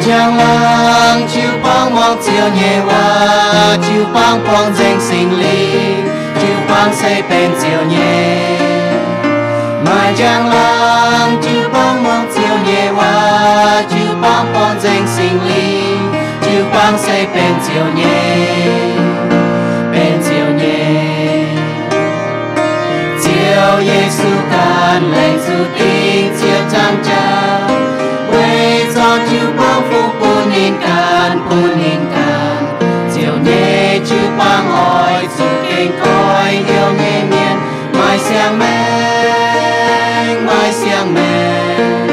Njang-laangc jiu-baang muangx Ziouv nyei waac, jiu-baang buangh nzengc Singx Lingh, jiu-baang se benx Ziouv nyei. Maaih njang-laangc jiu-baang muangx Ziouv nyei waac, jiu-baang buangh nzengc Singx Lingh, jiu-baang se benx Ziouv nyei, benx Ziouv nyei. Ziouv Yesu ganh laengz zuqc dingc ziepc nzaangc jaax, weic zorqv jiu-baang fungx bun ninh ganh, bun ninh ganh. Ziouv nyei jiu-baang oix zuqc gengh goiv hnyouv nyei mienh, maaih siang-maengc, maaih siang-maengc.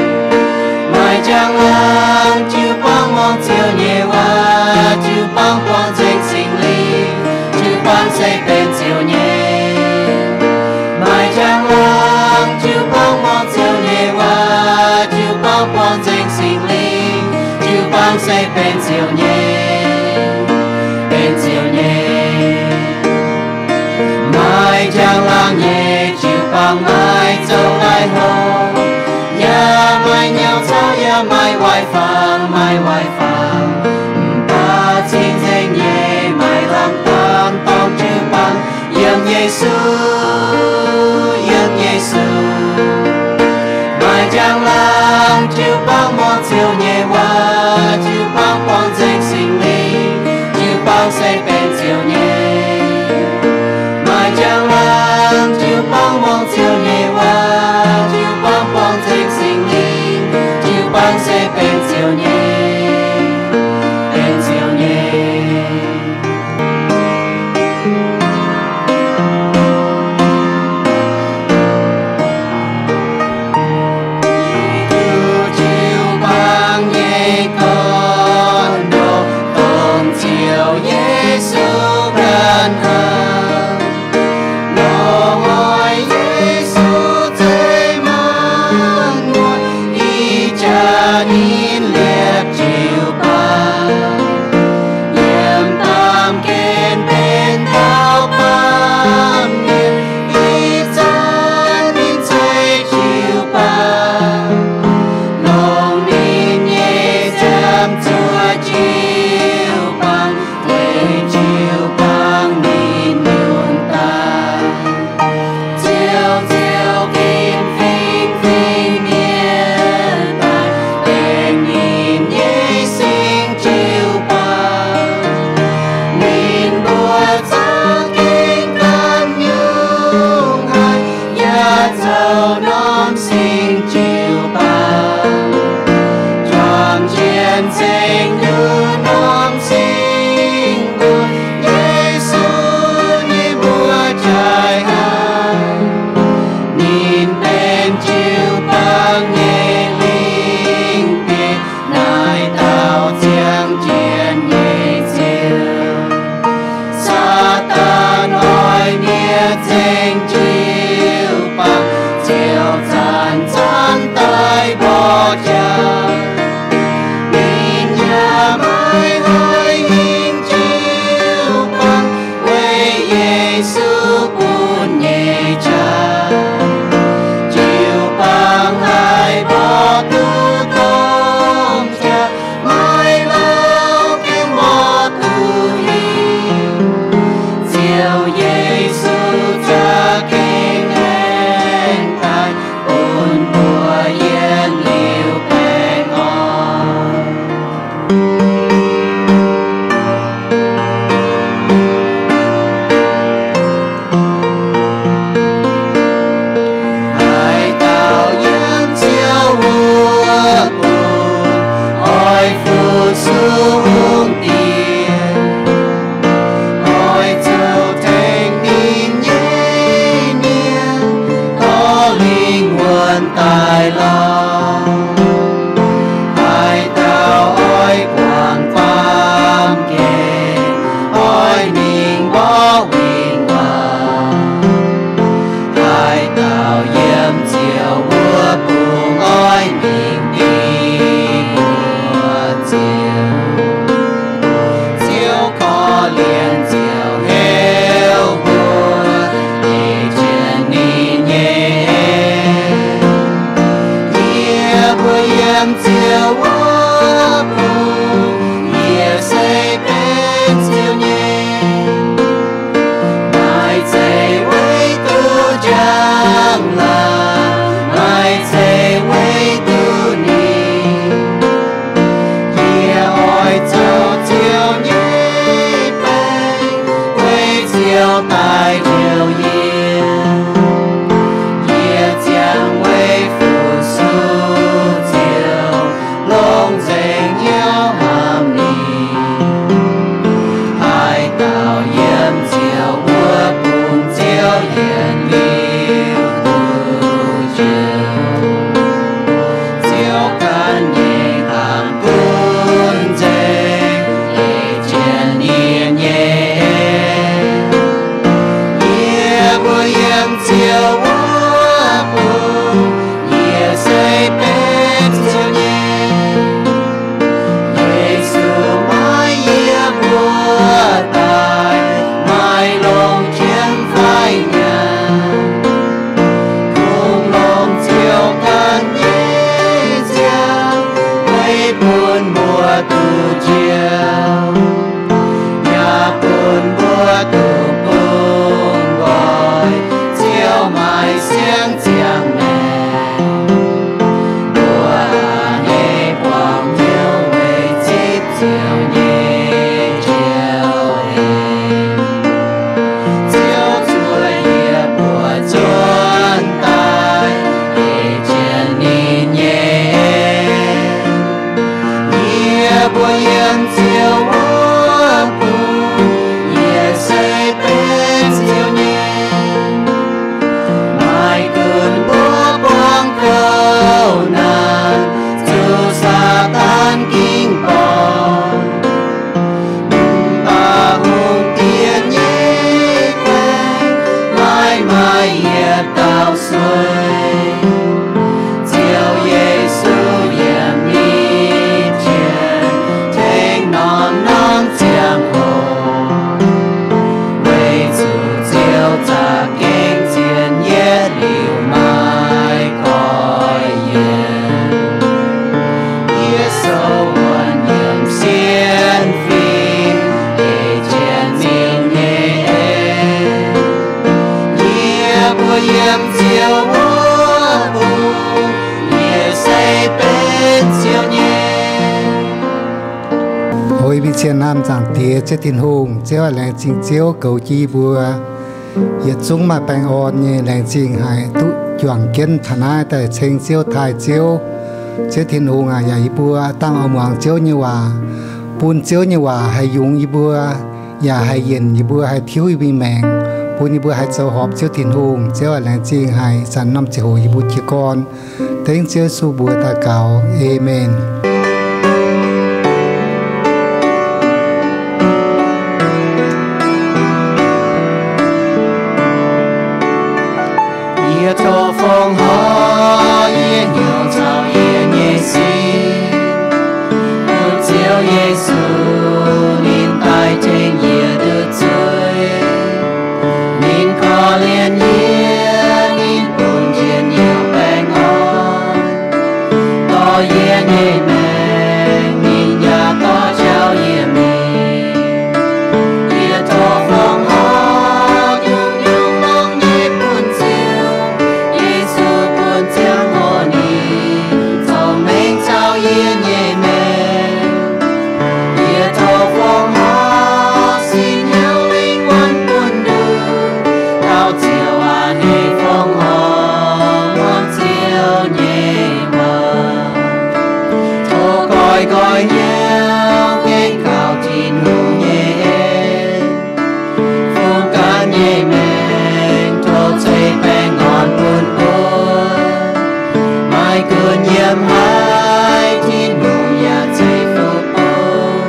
Maaih njang-laangc jiu-baang muangx Ziouv nyei waac, jiu-baang buangh nzengc Singx Lingh, jiu-baang se benx Ziouv nyei. Maaih njang-laangc jiu-baang muangx Ziouv nyei waac, jiu-baang buangh nzengc Singx Lingh, jiu-baang se benx Ziouv nyei, benx Ziouv nyei. Maaih njang-laangc nyei jiu-baang maiv zoux laaix hlo, yaac maaih nyauv caux yaac maaih waaic fangx, maaih waaic fangx. Mv baac cing-nzengc nyei maaih lamh daan dorngc jiu-baang yiem Yesu, yiem Yesu. Maaih njang-laangc jiu-baang muangx Ziouv nyei waac, jiu-baang buangh nzengc Singx Lingh, jiu-baang se benx Ziouv nyei. Maaih njang-laangc jiu-baang muangx Ziouv nyei waac, jiu-baang buangh nzengc Singx Lingh, jiu-baang se benx Ziouv nyei, benx Ziouv nyei. Yie duqv jiu-baang nyei gorn-ndoqv dongh Ziouv Yesu ganh hnangv. Longc oix Yesu zeiv maanc muotc, ih jaax ninh liepc jiu-baang, yiem baamh gen benx taux baamh mienh, ih zanc ninh zeiv jiu-baang, longc ninh nyei nziaamv zuoqc jiu-baang, weic jiu-baang ninh nyunc daaih. Ziouv, Ziouv, ginv fingx fingx mienh daaih, aengx ninh nyei singx jiu-baang. Ninh mbuo za'gengh ganh nyungc haic, yaac zoux norm singx jiu-baang, juangc jienv zengc nyungc norm singx mbuo. Yesu nyei mbuox jaaix haic, ninh benx jiu-baang nyei lingh bieqc, naaic dauh ziangh jienv nyei Ziouv. Saadaan oix mienh zengc jiu-baang, ziouc zanc-zanc daaih mborqv jaax. Ninh yaac maiv haih hingh jiu-baang, weic Yesu bun nyei qaqv. Jiu-baang haih mborqv duqv dongh jaax, maiv lauh gengh mborqv duqv hingh. Ziouv Yesu za'gengh aengx daaih bun mbuo yietc liuz baengh orn. Haaix dauh yiem Ziouv wuov bung, oix fu-sux hungh diex, oix zuqc tengx ninh nyei mienh dorh lingh wuonh daaih lorz. Haaix dauh oix guangc baamh gen, oix mingh mborqv win-wangc. Haaix dauh yiem Ziouv wuov bung, oix mingh dingc mbuox Ziouv. Ziouv korv-lienh ziouc heuc mbuo, ei jienv ninh nyei en. Yie mbuo yiem Ziouv wuov bung, njang-laangc, maaih zeiv weic duqv ninh. Yie oix zoux Ziouv nyei baeng, weic Ziouv daaih heuc yie. Yie ziangh weic fu-sux Ziouv, longc nzengc hnyouv hnamv ninh. Haaix dauh yiem Ziouv wuov bung, Ziouv yietc liuz duqv njoux. Ziouv ganh nyei hnamv gunv nzengc, ei jienv ninh nyei en. Yie mbuo yiem Ziouv wuov bung, yie se benx Ziouv nyei. Yesu maiv yiem mbuo daaih, maiv longc qiemx fai nyanc. Kungx longc Ziouv ganh nyei nziaamv, weic bun mbuo duqv njoux, yaac bun mbuo duqv bungx nqoi. Ziouv maaih siang ziangh maengc, mbuo a'hneiv buangh hnyouv weic zipv Ziouv nyei njoux en. Ziouv zuov yie mbuo zuonx daaih, ei jienv ninh nyei en. Yie mbuo yiem Ziouv wuov bung, yie se benx Ziouv nyei. Maaih gunv mbuo buangh kouv naanc, zuqc Saadaan ging borngc. Mv baac hungh diex nyei kuaengx maiv maaih yietc dauh sueih. Ziouv Yesu yiem ninh qiex tengx norm-norm ziangh hoc, weic zuqc Ziouv za'gengh zien yietv liuz maiv goiv yienx. Yie sou wuonv yiem sienx fim, ei jienv ninh nyei en. Yie mbuo yiem Ziouv wuov bung, yie se benx Ziouv nyei. O yie mbuo cien hnamv Zaangc Diex, Ziouv Tin-Hungh. Ziouv aac, laengz zingh Ziouv goux jienv yie mbuo yietc zungv maaih baengh orn nyei. Laengz zingh haic duqv juangc jienv taux naaiv daaih ceng Ziouv, taaih Ziouv. Ziouv Tin-Hungh aac, yaac yie mbuo dangh oix muangx Ziouv nyei waac, bun Ziouv nyei waac haih yungz yie mbuo, yaac haih yienc yie mbuo, haih tiuv yie mbuo nyei maengc, bun yie mbuo haih zoux horpc Ziouv Tin-Hungh. Ziouv aac, laengz zingh haic ih zanc norm ziangh hoc yie mbuo jiez gorn. Dengv Ziouv Yesu mbuox daux gaux. Aamen. Yie tov fongc horc yie hnyouv caux yie nyei sin, bun Ziouv Yesu ninh daaih tengx yie nduqc zuiz. Ninh korv-lienh yie, ninh bun njien-youh baengh orn, dorh yie nyei maengc, ninh yaac dorh jauv yie mingh. Yie tov fongc horc nyungc-nyungc longx nyei bun Ziouv Yesu, bun ziangh hoc ninh zorc-mengh caux yie nyei maengc. Yie tov fongc horc sin hnyouv lingh wuonh bun nduqc, dauh Ziouv a'hneiv fongc horc muangx Ziouv nyei waac. Tov goiv nqoi hnyouv gengh kaux Tin-Hungh nyei en. Fungx ganh nyei maengc tov ceix baengh orn bun mbuo. Maaih gunv yiem haaix, Tin-Hungh yaac ceix fuqv bun.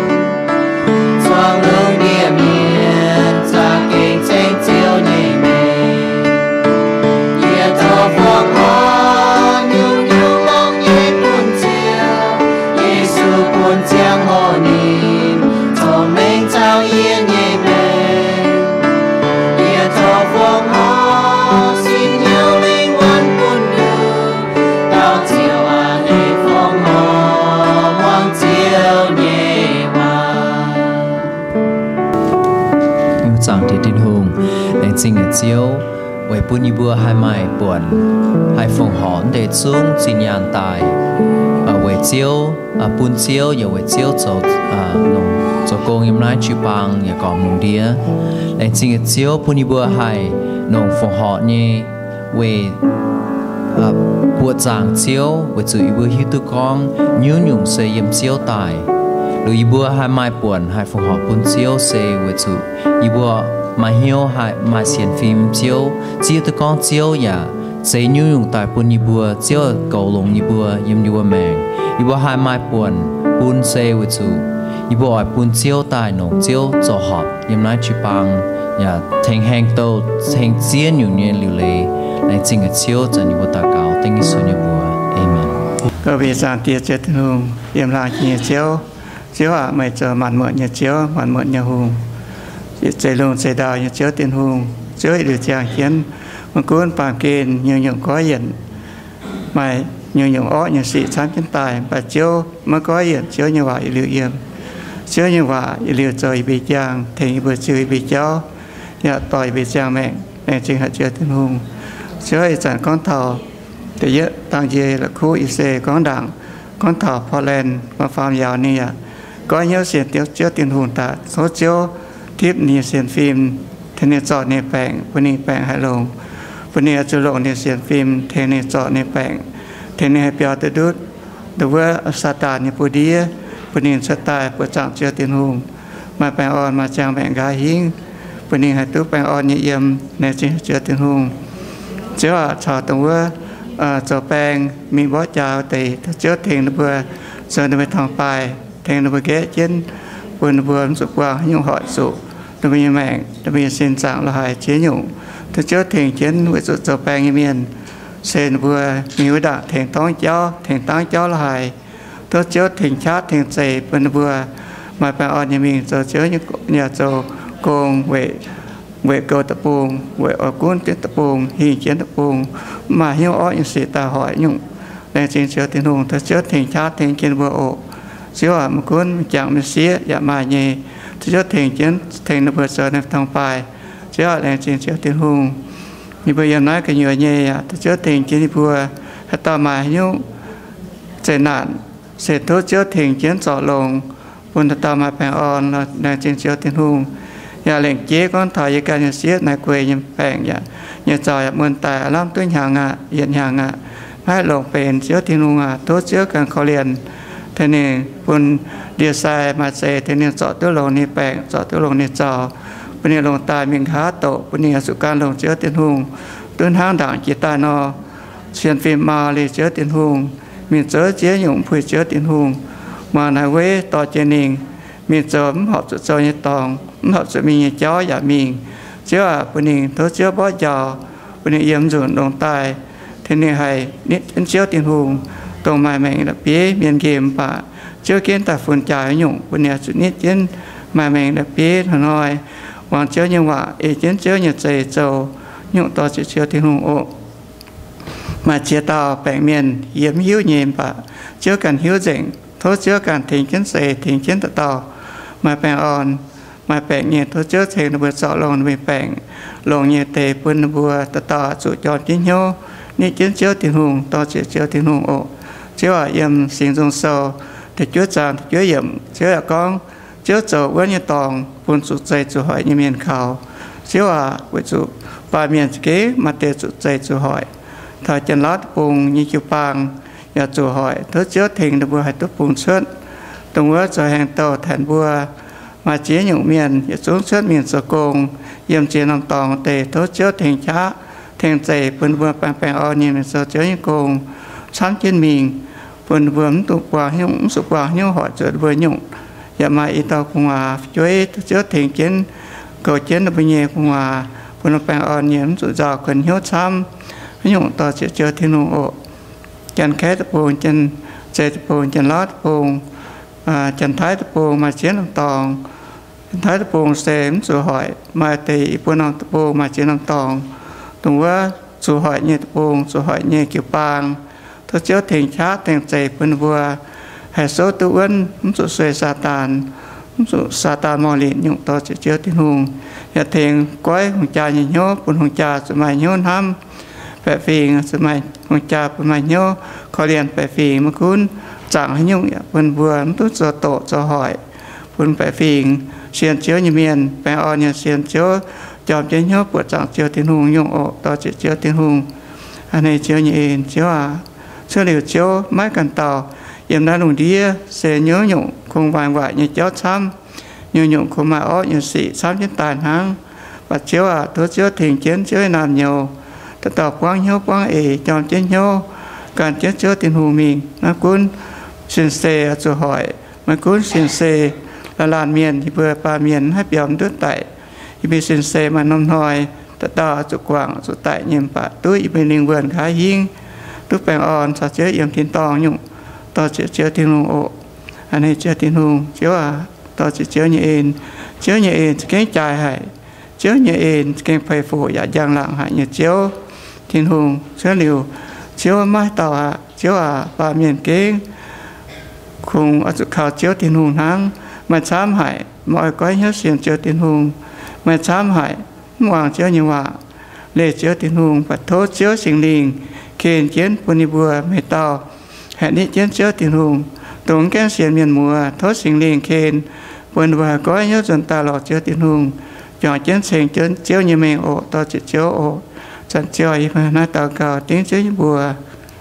Zuangx lungh ndiev mienh za'gengh ceng Ziouv nyei mengh. Yie tov fongc horc nyungc-nyungc longx nyei bun Ziouv Yesu, bun ziangh hoc ninh zorc-mengh caux yie nyei maengc. Yie tov fongc horc sin hnyouv lingh wuonh bun nduqc, dauh Ziouv a'hneiv fongc horc muangx Ziouv nyei waac. Ih zanc Tin-Hungh, laengz zingh Ziouv. weic bun yie mbuo haih maaih buonc, haih fongc horc naaiv deix zungv zinh nyaanh daaih, weic Ziouv, bun Ziouv yaac weic Ziouv zoux, zoux gong yiem naaiv jiu-baang yaac gorngv lungh ndiev. Laengz zingh Ziouv bun yie mbuo haih nongc fongc horc nyei weic buoqc zaangc Ziouv, weic zuqc yie mbuo hiuv duqv gorngv nyungc-nyungc se yiem Ziouv daaih. Liuz yie mbuo haih maaih buonc haih fongc horc bun Ziouv se weic zuqc yie mbuo maaih hnyouv haih maaih sienx fim Ziouv, zieqv duqv gorngv Ziouv yaac zeix nyungc-nyungc daaih bun yie mbuo, Ziouv goux longx yie mbuo yiem yie mbuo maengc. Yie mbuo haih maaih buonc bun se weic zuqc yie mbuo oix bun Ziouv daaih nongc Ziouv zoux horpc yiem naaiv jiu-baang, yaac tengx haengh douh, tengx ziex nyungc nyei liuc leiz. Laengz zingh Ziouv, zanc yie mbuo daux gaux dengv Yesu nyei mbuox. Aamen. Mbuo mbuox zaangc Diex Ziouv Tin-Hungh, yiem laangh jiex nyei Ziouv. Ziouv aac, meih zoux maanc muotc nyei Ziouv, maanc muotc nyei Hungh, zeix lungh zeix ndau nyei Ziouv Tin-Hungh. Ziouv, yietc liuz ziangh jienv maiv gunv baamh gen nyungc-nyungc goiv yienc, maaih nyungc-nyungc orqv nyei sic camv jienv daaih, mv baac Ziouv maiv goiv yienc. Ziouv nyei waac yietc liuz yiem. Ziouv nyei waac yietc liuz zoux yie mbuo jaang, tengx yie mbuo ziux yie mbuo jauv, yaac dorh yie mbuo ziangh maengc. Laengz zingh haic Ziouv Tin-Hungh. Ziouv, ih zanc gorngv taux da'yietv dangh njiec la'kuqv, yie se gorngv ndaangc, gorngv taux Portland, faam-faam yauz ninh yaac goiv hnyouv sienx Ziouv Tin-Hungh daaih. Tov Ziouv tipv ninh nyei sienx fim, tengx ninh zorc ninh baengc, bun ninh baengc haih longx, bun ninh oix zuqc longc ninh sienx fim tengx ninh zorc ninh baengc, tengx ninh haih biaux duqv ndutv ndon wuov Saadaan nyei buoz-ndiev, bun ninh cuotv daaih buoqc zaangc Ziouv Tin-Hungh, maaih baengh orn, maaih ziangh maengc nqa'haav hingv, bun ninh haih duqv baengh orn nyei yiem. Laengz zingh Ziouv Tin-Hungh. Ziouv aac, caux dongh wuov zoux baeng mingh mborqv jaax deix, tov Ziouv tengx ninh mbuo zoux ninh mbuo torngv-baaih, tengx ninh mbuo nqaeqv jienv, bun ninh mbuo mv zuqc buangh haaix nyungc hoic zuqc ninh mbuo nyei maengc, ninh mbuo nyei sin zaangc la'haaix ziex nyungc. Tov Ziouv tengx jienv weic zuqc zoux baeng nyei mienh, se ninh mbuo mingh wuov ndaangc tengx dorngv jauv, tengx dangv jauv la'haaix. Tov Ziouv tengx qaqv tengx zeix bun ninh mbuo maaih baengh orn nyei mingh zoux Ziouv nyei, yaac zoux gong weic, weic goux deic-bung, weic oix gunv jienv deic-bung, hingh jienv deic-bung, mv maaih hnyouv orqv nyei sic daaih hoic nyungc. Laengz zingh Ziouv Tin-Hungh. Tov Ziouv tengx qaqv tengx jienv ninh mbuo oc. Ziouv aac, maiv gunv m'jangc m'sieqv yaac maaih nyei, tov Ziouv tengx jienv tengx ninh mbuo zoux ninh torngv-baaih. Ziouv aac, laengz zingh Ziouv Tin-Hungh. Yie mbuo yiem naaiv gu'nyuoz nyei aac, tov Ziouv tengx jienv yie mbuo, haaix dauh maaih haaix nyungc zeqc naanc, se tov Ziouv tengx jienv zorc longx, bun dauh dauh maaih baengh orn. Laengz zingh Ziouv Tin-Hungh. Yaac lengc jeiv gorngv taux yie ganh nyei sieqv naaiv guei nyei baengc yaac, nyei zaux yaac mun daaih aav lamh duqv hnyangx aqv, yietc hnyangx aqv, maiv haih longc benx. Ziouv Tin-Hungh aac, tov Ziouv ganh korv-lienh tengx ninh, bun ndie-sai maaih zeix tengx ninh zorc duqv longx ninh baengc, zorc duqv longx ninh zaux, bun ninh longc daaih mingh nqa'haav doqc, bun ninh oix zuqc gan longx Ziouv Tin-Hungh, duqv hnangv ndaangc jiex daaih nor, sienx fim mau liuz Ziouv Tin-Hungh, mingh zoux ziex nyungc mv puix Ziouv Tin-Hungh. Muangx naaiv weiv dorh jienv ninh mingh zoux mv horpc zuqc zoux nyei dorngx, mv horpc zuqc mingh nyei jauv yaac mingh. Ziouv aac, bun ninh tov Ziouv mborqv njaaux, bun ninh yiem nzunc longx daaih, tengx ninh haih nitv jienv Ziouv Tin-Hungh, dongh maaih maengc la'bieiv mienh nqemh mv baac Ziouv ginv daaih funx jaax nyungc, bun ninh oix zuqc nitv jienv maaih maengc la'bieiv hnoi-hnoi, muangx Ziouv nyei waac, ei jienv Ziouv nyei zeix zoux nyungc dorh ziec Ziouv Tin-Hungh oc. Maaih ziex dauh baengc mienh yie mv hiuv nyei, mv baac Ziouv ganh hiuv nzengc. Tov Ziouv ganh tengx jienv zeix, tengx jienv dauh dauh maaih baengh orn, maaih baengc nyei. Tov Ziouv tengx ninh mbuo zorc longx ninh mbuo baengc, longx nyei deix bun ninh mbuo dauh dauh zuqc jorm jienv hnyouv, nitv jienv Ziouv Tin-Hungh, dorh ziec Ziouv Tin-Hungh oc. Ziouv aac, yiem Singx Nzung Sou da'juov zaang da'juov yiemc, Ziouv yaac gorngv, Ziouv zoux wuonv nyei dorngx bun zuqc zeih zuqc hoic nyei mienh kaux. Ziouv aac, weic zuqc baamh mienh za'gengh maaih deix zuqc zeih zuqc hoic. Taux Janx-Laauv Deic-Bung nyei jiu-baang yaac zuqc hoic. Tov Ziouv tengx ninh mbuo haih duqv bungx cuotv dongh wuov zoux haengh douh tengx mbuo. Maaih ziex nyungc mienh yietc zungv cuotv mingh zoux gong yiem ziex norm dorngx deix. Tov Ziouv tengx qaqv tengx zeix bun ninh mbuo baengh baengh orn nyei mingh zoux Ziouv nyei gong camv jienv mingh, bun ninh mbuo mv zuqc buangh hnyouv, mv zuqc buangh hnyouv hoic zuqc ninh mbuo nyungc. Yaac maaih i dauh gu'nguaaz fu'jueiv, tov Ziouv tengx jienv goux jienv ninh mbuo nyei gu'nguaaz, bun ninh baengh orn nyei, mv zuqc nzauh kuonx hnyouv camv haaix nyungc dorh ziec Ziouv Tin-Hungh oc. Janx-Kaeqv Deic-Bung, Janx-Zei Deic-Bung, Janx-Laauv Deic-Bung, Janx-Taiv Deic-Bung maaih ziex norm dorngx. Janx-Taiv Deic-Bung se mv zuqc hoic, maaih deix i buo norm deic-bung maaih ziex norm dorngx. Dongh wuov zuqc hoic nyei deic-bung, zuqc hoic nyei jiu-baang, tov Ziouv tengx qaqv tengx zeix bun ninh mbuo haih souv duqv wuonv, mv zuqc sueih Saadaan. mv zuqc Saadaan morh linc nyungc dorh ziepc Ziouv Tin-Hungh, yaac tengx goiv hungh jaa nyei hnyouv, bun hungh jaa zuqc maaih hnyouv hnamv baeqc fingx, zuqc maaih hungh jaa bun maaih hnyouv korv-lienh baeqc fingx. Maiv gunv zaangc haaix nyungc yaac bun mbuo mv duqv zoux doqc zoux hoic, bun baeqc fingx sienx Ziouv nyei mienh, baengh orn nyei sienx Ziouv, jorm jienv hnyouv buoqc zaangc Ziouv Tin-Hungh nyungc oc, dorh ziepc Ziouv Tin-Hungh. A'hneiv Ziouv nyei en, Ziouv aac, cuotv liuz Ziouv maiv ganh dauh yiem naaiv lungh ndiev se hnyouv nyungc kungx waaic waaic nyei jauv camv, hnyouv nyungc kungx maaih orqv nyei sic camv jienv daaih hnangv. Mv baac Ziouv aac, tov Ziouv tengx jienv Ziouv nyei naamh nyouz, dauh dauh buangv hnyouv buangv eix, jorm jienv hnyouv, gan jienv Ziouv Tin-Hungh mingh. Maiv gunv sin-sei oix zuqc hoic, maiv gunv sin-sei laanh laanh mienh, yie mbuo baamh mienh mv haih biaux mv duqv daic. Yie mbuo sin-sei maaih norm hnoi, dauh dauh oix zuqc guangc, oix zuqc daic nyei, mv baac duqv yie mbuo lingh wuonh nqa'haav hingv, duqv baengh orn caux Ziouv yiem tin-dorngh nyungc, dorh ziepc Ziouv Tin-Hungh oc. A'hneiv Ziouv Tin-Hungh, Ziouv aac, dorh ziepc Ziouv nyei en. Ziouv nyei en za'gengh jaaix haic. Ziouv nyei en za'gengh peix fuc yaac njang-laangc haic nyei Ziouv Tin-Hungh. Cuotv liuz Ziouv maiv dauh aqv. Ziouv aac, baamh mienh gengh kungx oix zuqc kaux Ziouv Tin-Hungh hnangv. Maaih camv haic maiv oix goiv hnyouv sienx Ziouv Tin-Hungh. Maaih camv haic mv muangx Ziouv nyei waac, leih Ziouv Tin-Hungh. Mv baac tov Ziouv Singx Lingh ken jienv bun yie mbuo meih dauh haih nitv jienv Ziouv Tin-Hungh, dongh mv gaengh sienx mienh muoz. Tov Singx Lingh ken bun mbuo haih goiv hnyouv nzuonx daaih lorz Ziouv Tin-Hungh, juangc jienv ceng jienv Ziouv nyei mengh oc. Dorh ziepc Ziouv oc. Zanc ziouc yie mbuo naaiv daux gaux dengv Ziouv nyei mbuox.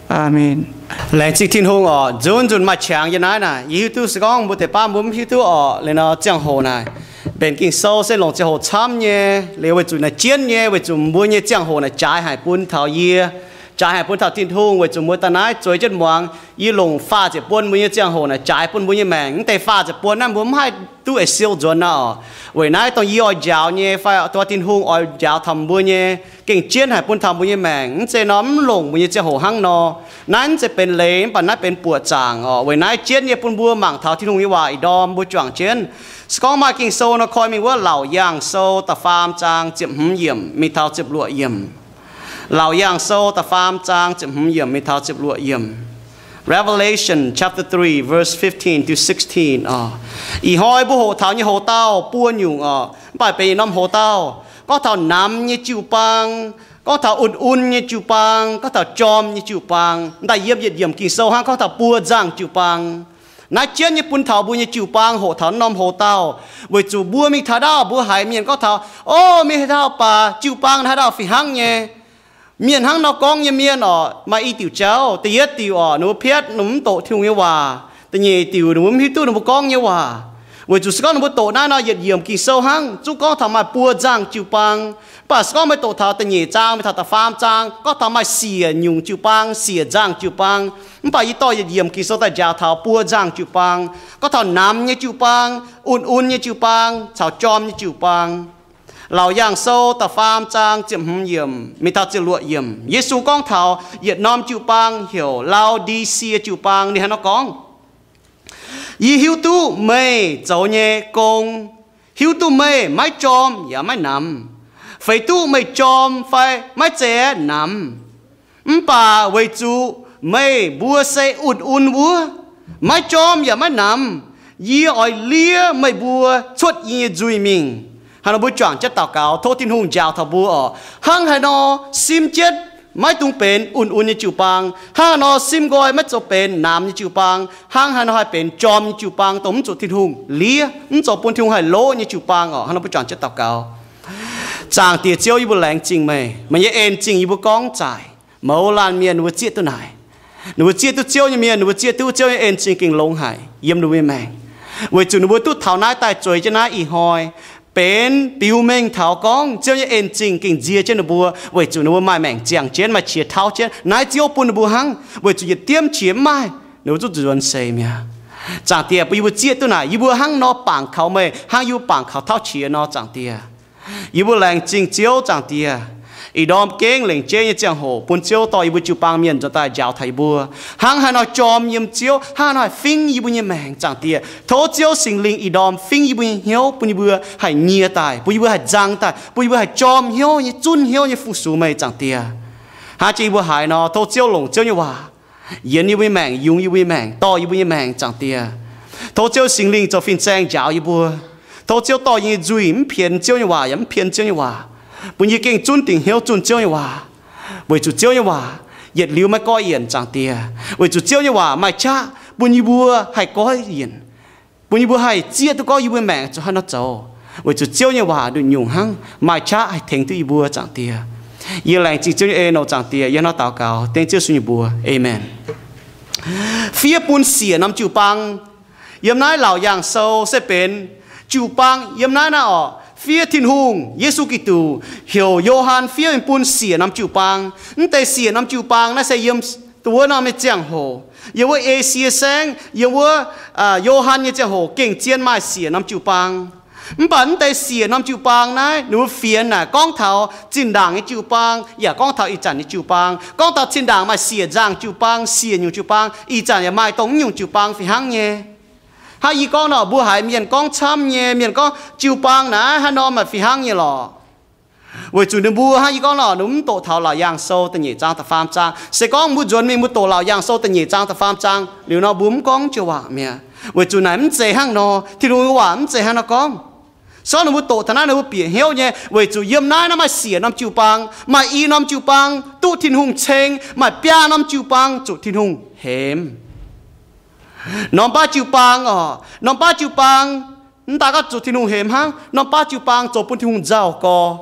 Aamen. Laengz zingh Tin-Hungh oc. Nzunc nzunc maaih qangx yiem naaiv naaic, yie hiuv duqv se gorngv mbuo deix baav mbuo mv hiuv duqv oc. Liuz nor ziangh hoc naaic, mbenc Ging-Sou se longc ziangh hoc camv nyei. Liuz weic zuqc naaic jienv nyei, weic zuqc mbuo nyei ziangh hoc naaic jaaix haic bun taux yie, jaaix haic bun taux Tin-Hungh. Weic zuqc mbuo daaih naaiv zueiz jienv muangx, yie longc faah ziepc buon mbuo nyei ziangh hoc naaic jaaix bun mbuo nyei maengc. Mv deix faah ziepc buon naaiv mbuo mv haih duqv eix siou nzuonx naaic oc. Weic naaiv dongh yie oix njaaux nyei fai dongh Tin-Hungh oix njaaux taux mbuo nyei, gengh jienv haic bun taux mbuo nyei maengc. Mv zeiz nor mv longc mbuo nyei ziangh hoc hnangv nor. Naaiv mv zeiz benx leiz, mv baac naaiv benx buoqc zaangc oc. Weic naaiv jienv nyei bun mbuo mangc taux Tin-Hungh nyei waac ih ndorm mbuo juangc jienv. Se gorngv maaih Ging-Sou nor, koi mingh wuov Laauc Yaangh Sou da'faam zaang ziepc hmz yiemc mingh taux ziepc luoqc yiemc. Laauc Yaangh Sou da'faam zaang ziepc hmz yiemc mingh taux ziepc luoqc yiemc. Revelation chapter three, verse fifteen to sixteen oc. Ih hnoi mbuo hoqc taux nyei hoc-dauh buo nyungc oc, mv baac benx yietc norm hoc-dauh. Gorngv taux namx nyei jiu-baang, gorngv taux un-un nyei jiu-baang, gorngv taux jorm nyei jiu-baang. Daaih yiem yietc yiemc Ging-Sou hnangv gorngv taux buo nzangh jiu-baang. Naaiv jienv nyei bun taux mbuo nyei jiu-baang hoqc taux norm hoc-dauh, weic zuqc mbuo mingh taux ndaauv mbuo haiz mienh gorngv taux, O, mingh haaix dauh baac jiu-baang haaix dauh fih hnangv nyei. Mienh hnangv nor gorngv nyei mienh oc, maaih i diuc jauv. Da'yietv diuc oc, ninh mbuo piatv, ninh mbuo mv doqc Tin-Hungh nyei waac. Da'nyeic diuc, ninh mbuo mv hiuv duqv ninh mbuo gorngv nyei waac. Weic zuqc se gorngv ninh mbuo doqc naaiv nor yietc yiemc Ging-Sou hnangv zungv gorngv taux maaih buo nzangh jiu-baang. Mv baac se gorngv meih doqc taux da'nyeic zaang mingh taux da'faam zaang, gorngv taux maaih siec nyungc jiu-baang, siec nzangh jiu-baang. Mv baac yie dorh yietc yiemc Ging-Sou daaih njaaux taux buo nzangh jiu-baang, gorngv taux namx nyei jiu-baang, un-un nyei jiu-baang caux jorm nyei jiu-baang. Laauc Yaangh Sou da'faam zaang ziepc hmz yiemc mingh taux ziepc luoqc yiemc, Yesu gorngv taux yietc norm jiu-baang heuc Lau^di^sie jiu-baang. Ninh hnangv nor gorngv, Yie hiuv duqv meih zoux nyei gong, hiuv duqv meih maiv jorm yaac maiv namx, feix duqv meih jorm fai maiv zeiz namx. Mv baac weic zuqc meih mbuo se un-un wuov, maiv jorm yaac maiv namx, yie oix liev meih mbuo cuotv yie nyei nzuih mingh. Hnangv nor mbuo juangc jienv daux gaux, tov Tin-Hungh njaaux taux mbuo oc. Hnangv haaix nor simv jienv maiv dungx benx un-un nyei jiu-baang. Hnangv haaix nor simv nqoi maiv zoux benx namx nyei jiu-baang. Hnangv haaix nor haih benx jorm nyei jiu-baang, dongh mv zuqc Tin-Hungh liev, mv zoux bun Tin-Hungh haih loqv nyei jiu-baang oc. Hnangv nor mbuo juangc jienv daux gaux. Zaangc Diex Ziouv, yie mbuo laengz zingh meih. Meih nyei en-zingh yie mbuo gorngv zaaic. Mouz laanh mienh ninh mbuo zieqv duqv naaic. Ninh mbuo zieqv duqv Ziouv nyei mienh, ninh mbuo zieqv duqv Ziouv nyei en-zingh gengh longx haic yiem ninh mbuo nyei maengc. Weic zuqc ninh mbuo duqv taux naaiv daaih zueiz jienv naaiv ih hnoi, benx biux mengh taux gorngv Ziouv nyei en-zingh gengh nzie jienv ninh mbuo, weic zuqc ninh mbuo maaih maengc ziangh jienv, maaih qiex tauv jienv. Naaiv Ziouv bun ninh mbuo hnangv, weic zuqc yietc diemv qiex mv maaih, ninh mbuo zungv nzuonx seix mi'aqv. Zaangc Diex, bun yie mbuo zieqv duqv naaic, yie mbuo hnangv nor bangc kaux meih, hnangv yie mbuo bangc kaux tauv qiex nor, Zaangc Diex. Yie mbuo laengz zingh Ziouv, Zaangc Diex. Ih ndorm gengh lengc jeiv nyei ziangh hoc bun Ziouv dorh yie mbuo jiu-baang mienh nzuonx daaih njaaux taux yie mbuo. Hnangv haaix nor jorm yiem Ziouv, hnangv haaix nor haih fingv yie mbuo nyei maengc, Zaangc Diex. Tov Ziouv Singx Lingh ih ndorm fingv yie mbuo nyei hnyouv, bun yie mbuo haih nyie daaih, bun yie mbuo haih nzang daaih, bun yie mbuo haih jorm hnyouv nyei, zunv hnyouv nyei fu-sux meih, Zaangc Diex. Hnangv jiex yie mbuo haiz nor, tov Ziouv longc Ziouv nyei waac yienx yie mbuo nyei maengc, yungz yie mbuo nyei maengc, dorh yie mbuo nyei maengc, Zaangc Diex. Tov Ziouv Singx Lingh zoux fin-saeng njaaux yie mbuo. Tov Ziouv dorh yie nyei nzuih mv pienx Ziouv nyei waac yaac mv pienx Ziouv nyei waac, bun yie gengh zunv dingc hnyouv zunh Ziouv nyei waac. Weic zuqc Ziouv nyei waac yietc liuz maiv goiv yienc, Zaangc Diex. Weic zuqc Ziouv nyei waac maaih qaqv bun yie mbuo haih goiv yienc, bun yie mbuo haih zieqv duqv gorngv yie mbuo maengc zuqc haaix nor zoux. Weic zuqc Ziouv nyei waac nduqc nyungc hnangv maaih qaqv haih tengx duqv yie mbuo, Zaangc Diex. Yie laengz zingh Ziouv nyei en oc, Zaangc Diex. Yie hnangv naaiv daux gaux dengv Ziouv Yesu nyei mbuox, aamen. Fiev bun siec norm jiu-baang. Yiem naaiv Laauc Yaangh Sou se benx jiu-baang yiem naaiv naaiv oc, fiev Tin-Hungh, Yesu Giduc heuc Yo^han fiev mingh bun siec norm jiu-baang. Mv deix siec norm jiu-baang naaiv se yiem wuov norm nyei ziangh hoc, yiem wuov Esie Saengv, yiem wuov Yo^han nyei ziangh hoc gengh zien maaih siec norm jiu-baang. Mv baac mv deix siec norm jiu-baang naaiv ninh mbuo fienx naaic gorngv taux zinh ndaangc nyei jiu-baang yaac gorngv taux ih zanc nyei jiu-baang. Gorngv taux zinh ndaangc maaih siec nzangc jiu-baang, siec nyungc jiu-baang, ih zanc yaac maaih dongh mv nyungc jiu-baang fih hnangv nyei. Hnangv yie gorngv nor, mbuo haiz mienh gorngv camv nyei, mienh gorngv jiu-baang naaiv haaix norm maaih fih hnangv nyei lorqc. Weic zuqc ninh mbuo hnangv yie gorngv nor, ninh mbuo mv doqc taux Laauc Yaangh Sou da'nyeic zaang da'faam zaang. Se gorngv mbuo nzuonx mingh mbuo doqc Laauc Yaangh Sou da'nyeic zaang da'faam zaang liuz nor, mbuo mv gorngv jiu-baang mi'aqv. Weic zuqc naaic mv zeiz hnangv nor, Tin-Hungh nyei waac mv zeiz hnangv nor gorngv. Sortv ninh mbuo doqc taux naaiv ninh mbuo bieqc hnyouv nyei, weic zuqc yiem naaiv naaiv maaih siec norm jiu-baang, maaih i norm jiu-baang duqv Tin-Hungh ceng, maaih biaa norm jiu-baang zuqc Tin-Hungh hemx. Norm baav jiu-baang oc, norm baav jiu-baang mv daaih gorngv zuqc Tin-Hungh hemx hnangv. Norm baav jiu-baang zoux bun Tin-Hungh nzauh gorx.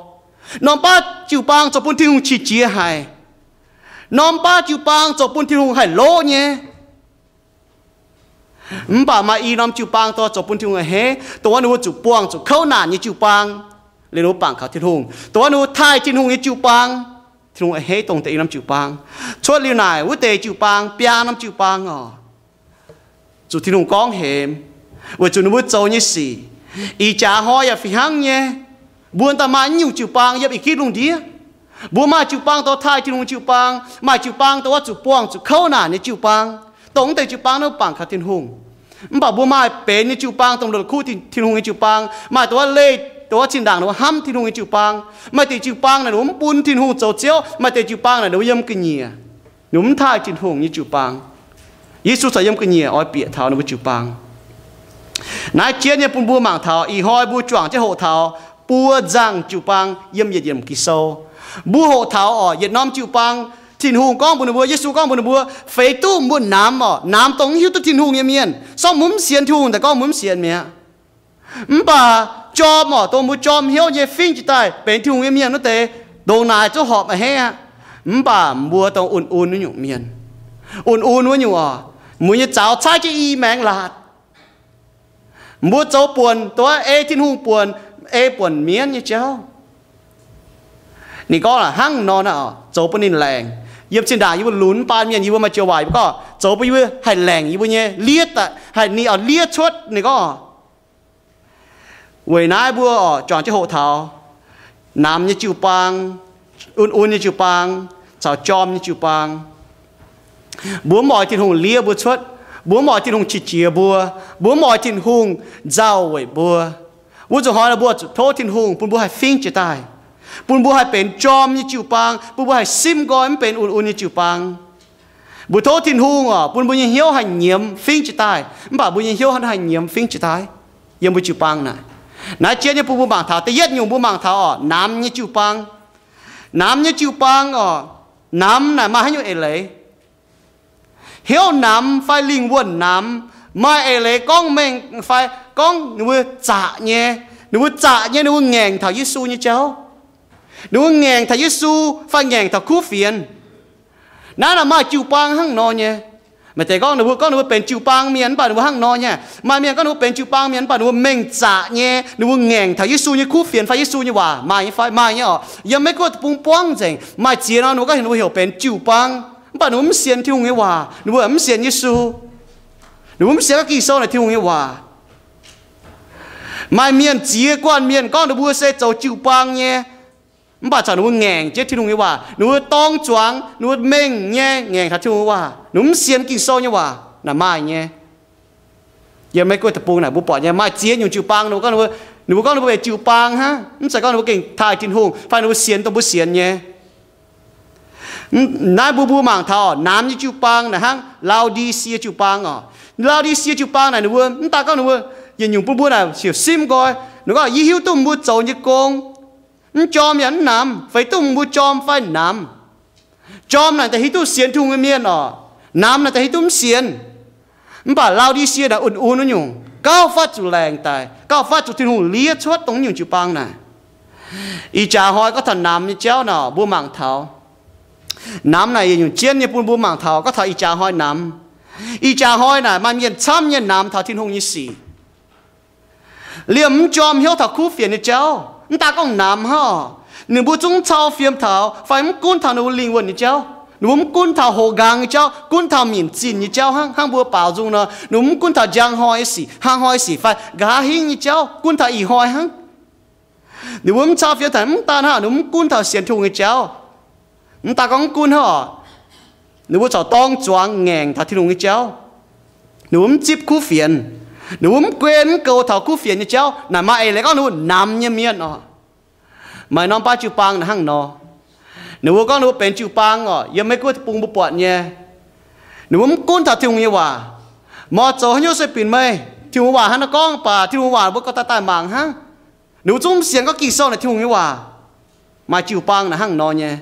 Norm baav jiu-baang zoux bun Tin-Hungh qiex jiez haic. Norm baav jiu-baang zoux bun Tin-Hungh haih loqv nyei. Mv baac maaih i norm jiu-baang dongh zoux bun Tin-Hungh a'hneiv, dongh wuov ninh mbuo zuqc buangh zuqc kouv naanc nyei jiu-baang, liuz ninh mbuo bangc kaux Tin-Hungh. Dongh wuov ninh mbuo taaih Tin-Hungh nyei jiu-baang, Tin-Hungh a'hneiv dongh deix i norm jiu-baang. Cuotv liuz naaic wuov deix jiu-baang, biaa norm jiu-baang oc, zuqc Tin-Hungh gorngv hemx, weic zuqc ninh mbuo zoux nyei sic. Ih jaax hnoi yaac fih hnangv nyei. Mbuo daaih maaih nyungc jiu-baang yiem ih gitv lungh ndiev. Mbuo maaih jiu-baang dongh taaih Tin-Hungh jiu-baang, maaih jiu-baang dongh wuov zuqc buangh zuqc kouv naanc nyei jiu-baang, dongh mv deix jiu-baang naaiv bangc kaux Tin-Hungh. Mv baac mbuo maaih benx nyei jiu-baang, dongh la'kuqv Tin-Hungh nyei jiu-baang, maaih dongh wuov leih, dongh wuov zinh ndaangc ninh mbuo hnamv Tin-Hungh nyei jiu-baang. Maaih deix jiu-baang naaic ninh mbuo mv bun Tin-Hungh zoux Ziouv, maaih deix jiu-baang naaic ninh mbuo yiem ga'nyiec, ninh mbuo mv taaih Tin-Hungh nyei jiu-baang. Yesu caux yiem ga'nyiec oix bieqc taux ninh mbuo jiu-baang. Naaiv jienv nyei bun mbuo mangc taux ih hnoi mbuo juangc jienv hoqc taux buo nzangc jiu-baang yiem yietc yiemc Ging-Sou. Mbuo hoqc taux oc, yietc norm jiu-baang, Tin-Hungh gorngv mbuox ninh mbuo, Yesu gorngv mbuox ninh mbuo, feix duqv mbuo namx oc, namx dongh mv hiuv duqv Tin-Hungh nyei mienh. Sortv mbuo mv sienx Tin-Hungh daaih gorngv mbuo mv sienx mi'aqv. Mv baac jorm oc, dongh mbuo jorm hnyouv nyei fingx jiex daaih benx Tin-Hungh nyei mienh wuov deix, ndongc naaic zungv horpc a'hneiv aqv. Mv baac mbuo dongh un-un wuov nyungc mienh, un-un wuov nyungc oc, mbuo nyei zaux caaiv jienv i maengx laatc. Mbuo zoux buonc, dongh ei Tin-Hungh buonc, ei buonc mienv nyei jauv. Ninh gorngv hnangv nor naaic, zoux bun ninh laengc. Yiem zinh ndaangc yie mbuo lunx baan mienh, yie mbuo maaih joux waac yie mbuo gorngv zoux bun yie mbuo haih laengc yie mbuo nyei liev daaih, haih ninh oix liev cuotv. Ninh gorngv, weic naaiv mbuo oc juangc jienv hoqc taux namx nyei jiu-baang, un-un nyei jiu-baang, caux jorm nyei jiu-baang. Mbuo mv oix Tin-Hungh liev mbuo cuotv. Mbuo mv oix Tin-Hungh qiex jiez mbuo. Mbuo mv oix Tin-Hungh nzauh weic mbuo. Wuov zuqc hnoi mbuo zuqc tov Tin-Hungh bun mbuo haih fingx jiex daaih, bun mbuo haih benx jorm nyei jiu-baang, bun mbuo haih simv nqoi mv benx un-un nyei jiu-baang. Mbuo tov Tin-Hungh oc, bun mbuo nyei hnyouv haih nyiemz fingx jiex daaih. Mv baac mbuo nyei hnyouv haih nyiemz fingx jiex daaih yiem mbuo jiu-baang naaic. Naaiv jienv nyei bun mbuo mangc taux da'yietv nyungc, mbuo mangc taux oc, namx nyei jiu-baang. Namx nyei jiu-baang oc, namx naaic maaih haaix nyungc eix leiz? Hnyouv namx fai lingh wuonh namx, maaih eix leiz gorngv mengh fai gorngv ninh mbuo zaqc nyei. Ninh mbuo zaqc nyei, ninh mbuo ngaengc taux Yesu nyei jauv. Ninh mbuo ngaengc taux Yesu fai ngaengc taux kuv fienx. Naaiv naaic maaih jiu-baang hnangv nor nyei. Maaih deix gorngv ninh mbuo, gorngv ninh mbuo benx jiu-baang mienh mv baac ninh mbuo hnangv nor nyei. Maaih mienh gorngv ninh mbuo benx jiu-baang mienh mv baac ninh mbuo mengh zaqc nyei, ninh mbuo ngaengc taux Yesu nyei kuv fienx fai Yesu nyei waac. Maaih nyei fai? Maaih nyei oc. Yiem Meiv Guoqv deic-bung buangv nzengc maaih ziex norm ninh mbuo gorngv heuc ninh mbuo heuc benx jiu-baang, mv baac ninh mbuo mv sienx Tin-Hungh nyei waac, ninh mbuo mv sienx Yesu. Ninh mbuo mv sienx Ging-Sou naaic Tin-Hungh nyei waac. Maaih mienh ziex guanh mienh gorngv ninh mbuo se zoux jiu-baang nyei, mv baac corc ninh mbuo ngaengc jienv Tin-Hungh nyei waac. Ninh mbuo dorng zuangx, ninh mbuo mengh nyei ngaengc taux Tin-Hungh nyei waac, ninh mbuo mv sienx Ging-Sou nyei waac. Naaic maaih nyei. Yiem Meiv Guoqv deic-bung naaic mbuo buatc nyei, maaih ziex nyungc jiu-baang, ninh mbuo gorngv ninh mbuo, ninh mbuo gorngv ninh mbuo benx jiu-baang hnangv, mv zeiz gorngv ninh mbuo gengh taaih Tin-Hungh fai ninh mbuo sienx dongh mbuo sienx nyei. Naaiv mbuo, mbuo mangc taux namx nyei jiu-baang naaic hnangv Lao^di^sie jiu-baang oc. Laodice jiu-baang naaic ninh mbuo mv daaih gorngv ninh mbuo yietc nyungc bun mbuo naaic heuc simv nqoi. Ninh gorngv, yie hiuv duqv mbuo zoux nyei gong, mv jorm yaac mv namx, feix duqv mbuo jorm fai namx. Jorm naaic daaih hiuv duqv sienx Tin-Hungh nyei mienh oc. Namx naaic daaih hiuv duqv mv sienx. Mv baac Laodice naaic un-un wuov nyungc, gauh fatv zuqc laengc daic, gauh fatv zuqc Tin-Hungh liev cuotv dongh nyungc jiu-baang naaic. Ih jaax hnoi gorngv taux namx nyei jauv naaic mbuo mangc taux. Namx naaic yietc nyungc jienv nyei bun mbuo mangc taux gorngv taux ih jaax hnoi namx. Ih jaax hnoi naaic maaih mienh camv nyei namx taux Tin-Hungh nyei sic. Liemh mv jorm hnyouv taux kuv fienx nyei jauv, mv daaih gorngv namx hnangv oc. Ninh mbuo zungv cau fiem taux fai mv gunv taux ninh mbuo lingh wuonh nyei jauv. Ninh mbuo mv gunv taux hoqc nqaang nyei jauv, gunv taux minc zinh nyei jauv hnangv. Hnangv mbuo baaux nzung nor, ninh mbuo mv gunv taux njang hnoi nyei sic, hnangv hnoi sic fai nqa'haav hingv nyei jauv, gunv taux ih hnoi hnangv. Ninh mbuo mv cau fiem taux mv daan hnangv, ninh mbuo mv gunv taux sienx Tin-Hungh nyei jauv. Mv daaih gorngv mv gunv hnangv oc. Ninh mbuo corc dorng zuangx ngaengc taux Tin-Hungh nyei jauv. Ninh mbuo mv zipv kuv fienx. Ninh mbuo mv guen mv goux taux kuv fienx nyei jauv. Naaic maaih eix leiz gorngv ninh mbuo namx nyei mienh oc. Maaih norm baav jiu-baang naaic hnangv nor. Ninh mbuo gorngv ninh mbuo benx jiu-baang oc, yiem Meiv Guoqv deic-bung mbuo buatc nyei. Ninh mbuo mv gunv taux Tin-Hungh nyei waac. Mor zoux haaix nyungc sueih binc meih, Tin-Hungh waac hnangv naaiv gorngv baac Tin-Hungh waac mbuo gorngv daaih daaih mangc hnangv. Ninh mbuo zungv mv sienx gorngv Ging-Sou naaic Tin-Hungh nyei waac. Maaih jiu-baang naaic hnangv nor nyei.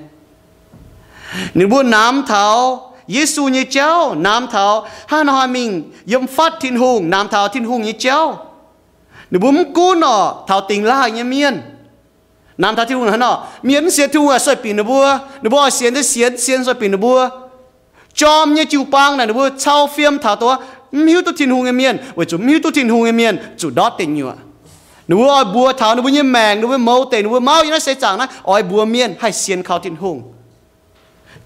Ninh mbuo namx taux Yesu nyei jauv, namx taux hnangv haaix nor haih mingh yiem fatv Tin-Hungh, namx taux Tin-Hungh nyei jauv. Ninh mbuo mv gunv oc, taux dingc laaih nyei mienh. Namx taux Tin-Hungh hnangv nor, mienh mv sienx Tin-Hungh sueih binc ninh mbuo, ninh mbuo oix sienx se sienx, sienx sueih binc ninh mbuo. Jorm nyei jiu-baang naaic ninh mbuo cau fiem taux dongh mv hiuv duqv Tin-Hungh nyei mienh, weic zuqc mv hiuv duqv Tin-Hungh nyei mienh zuqc ndortv deic nyuoqc. Ninh mbuo oix mbuox taux ninh mbuo nyei maengc, ninh mbuo mouz deic, ninh mbuo mauv yiem naaiv seix zaangc naaiv oix mbuox mienh haih sienx kaux Tin-Hungh.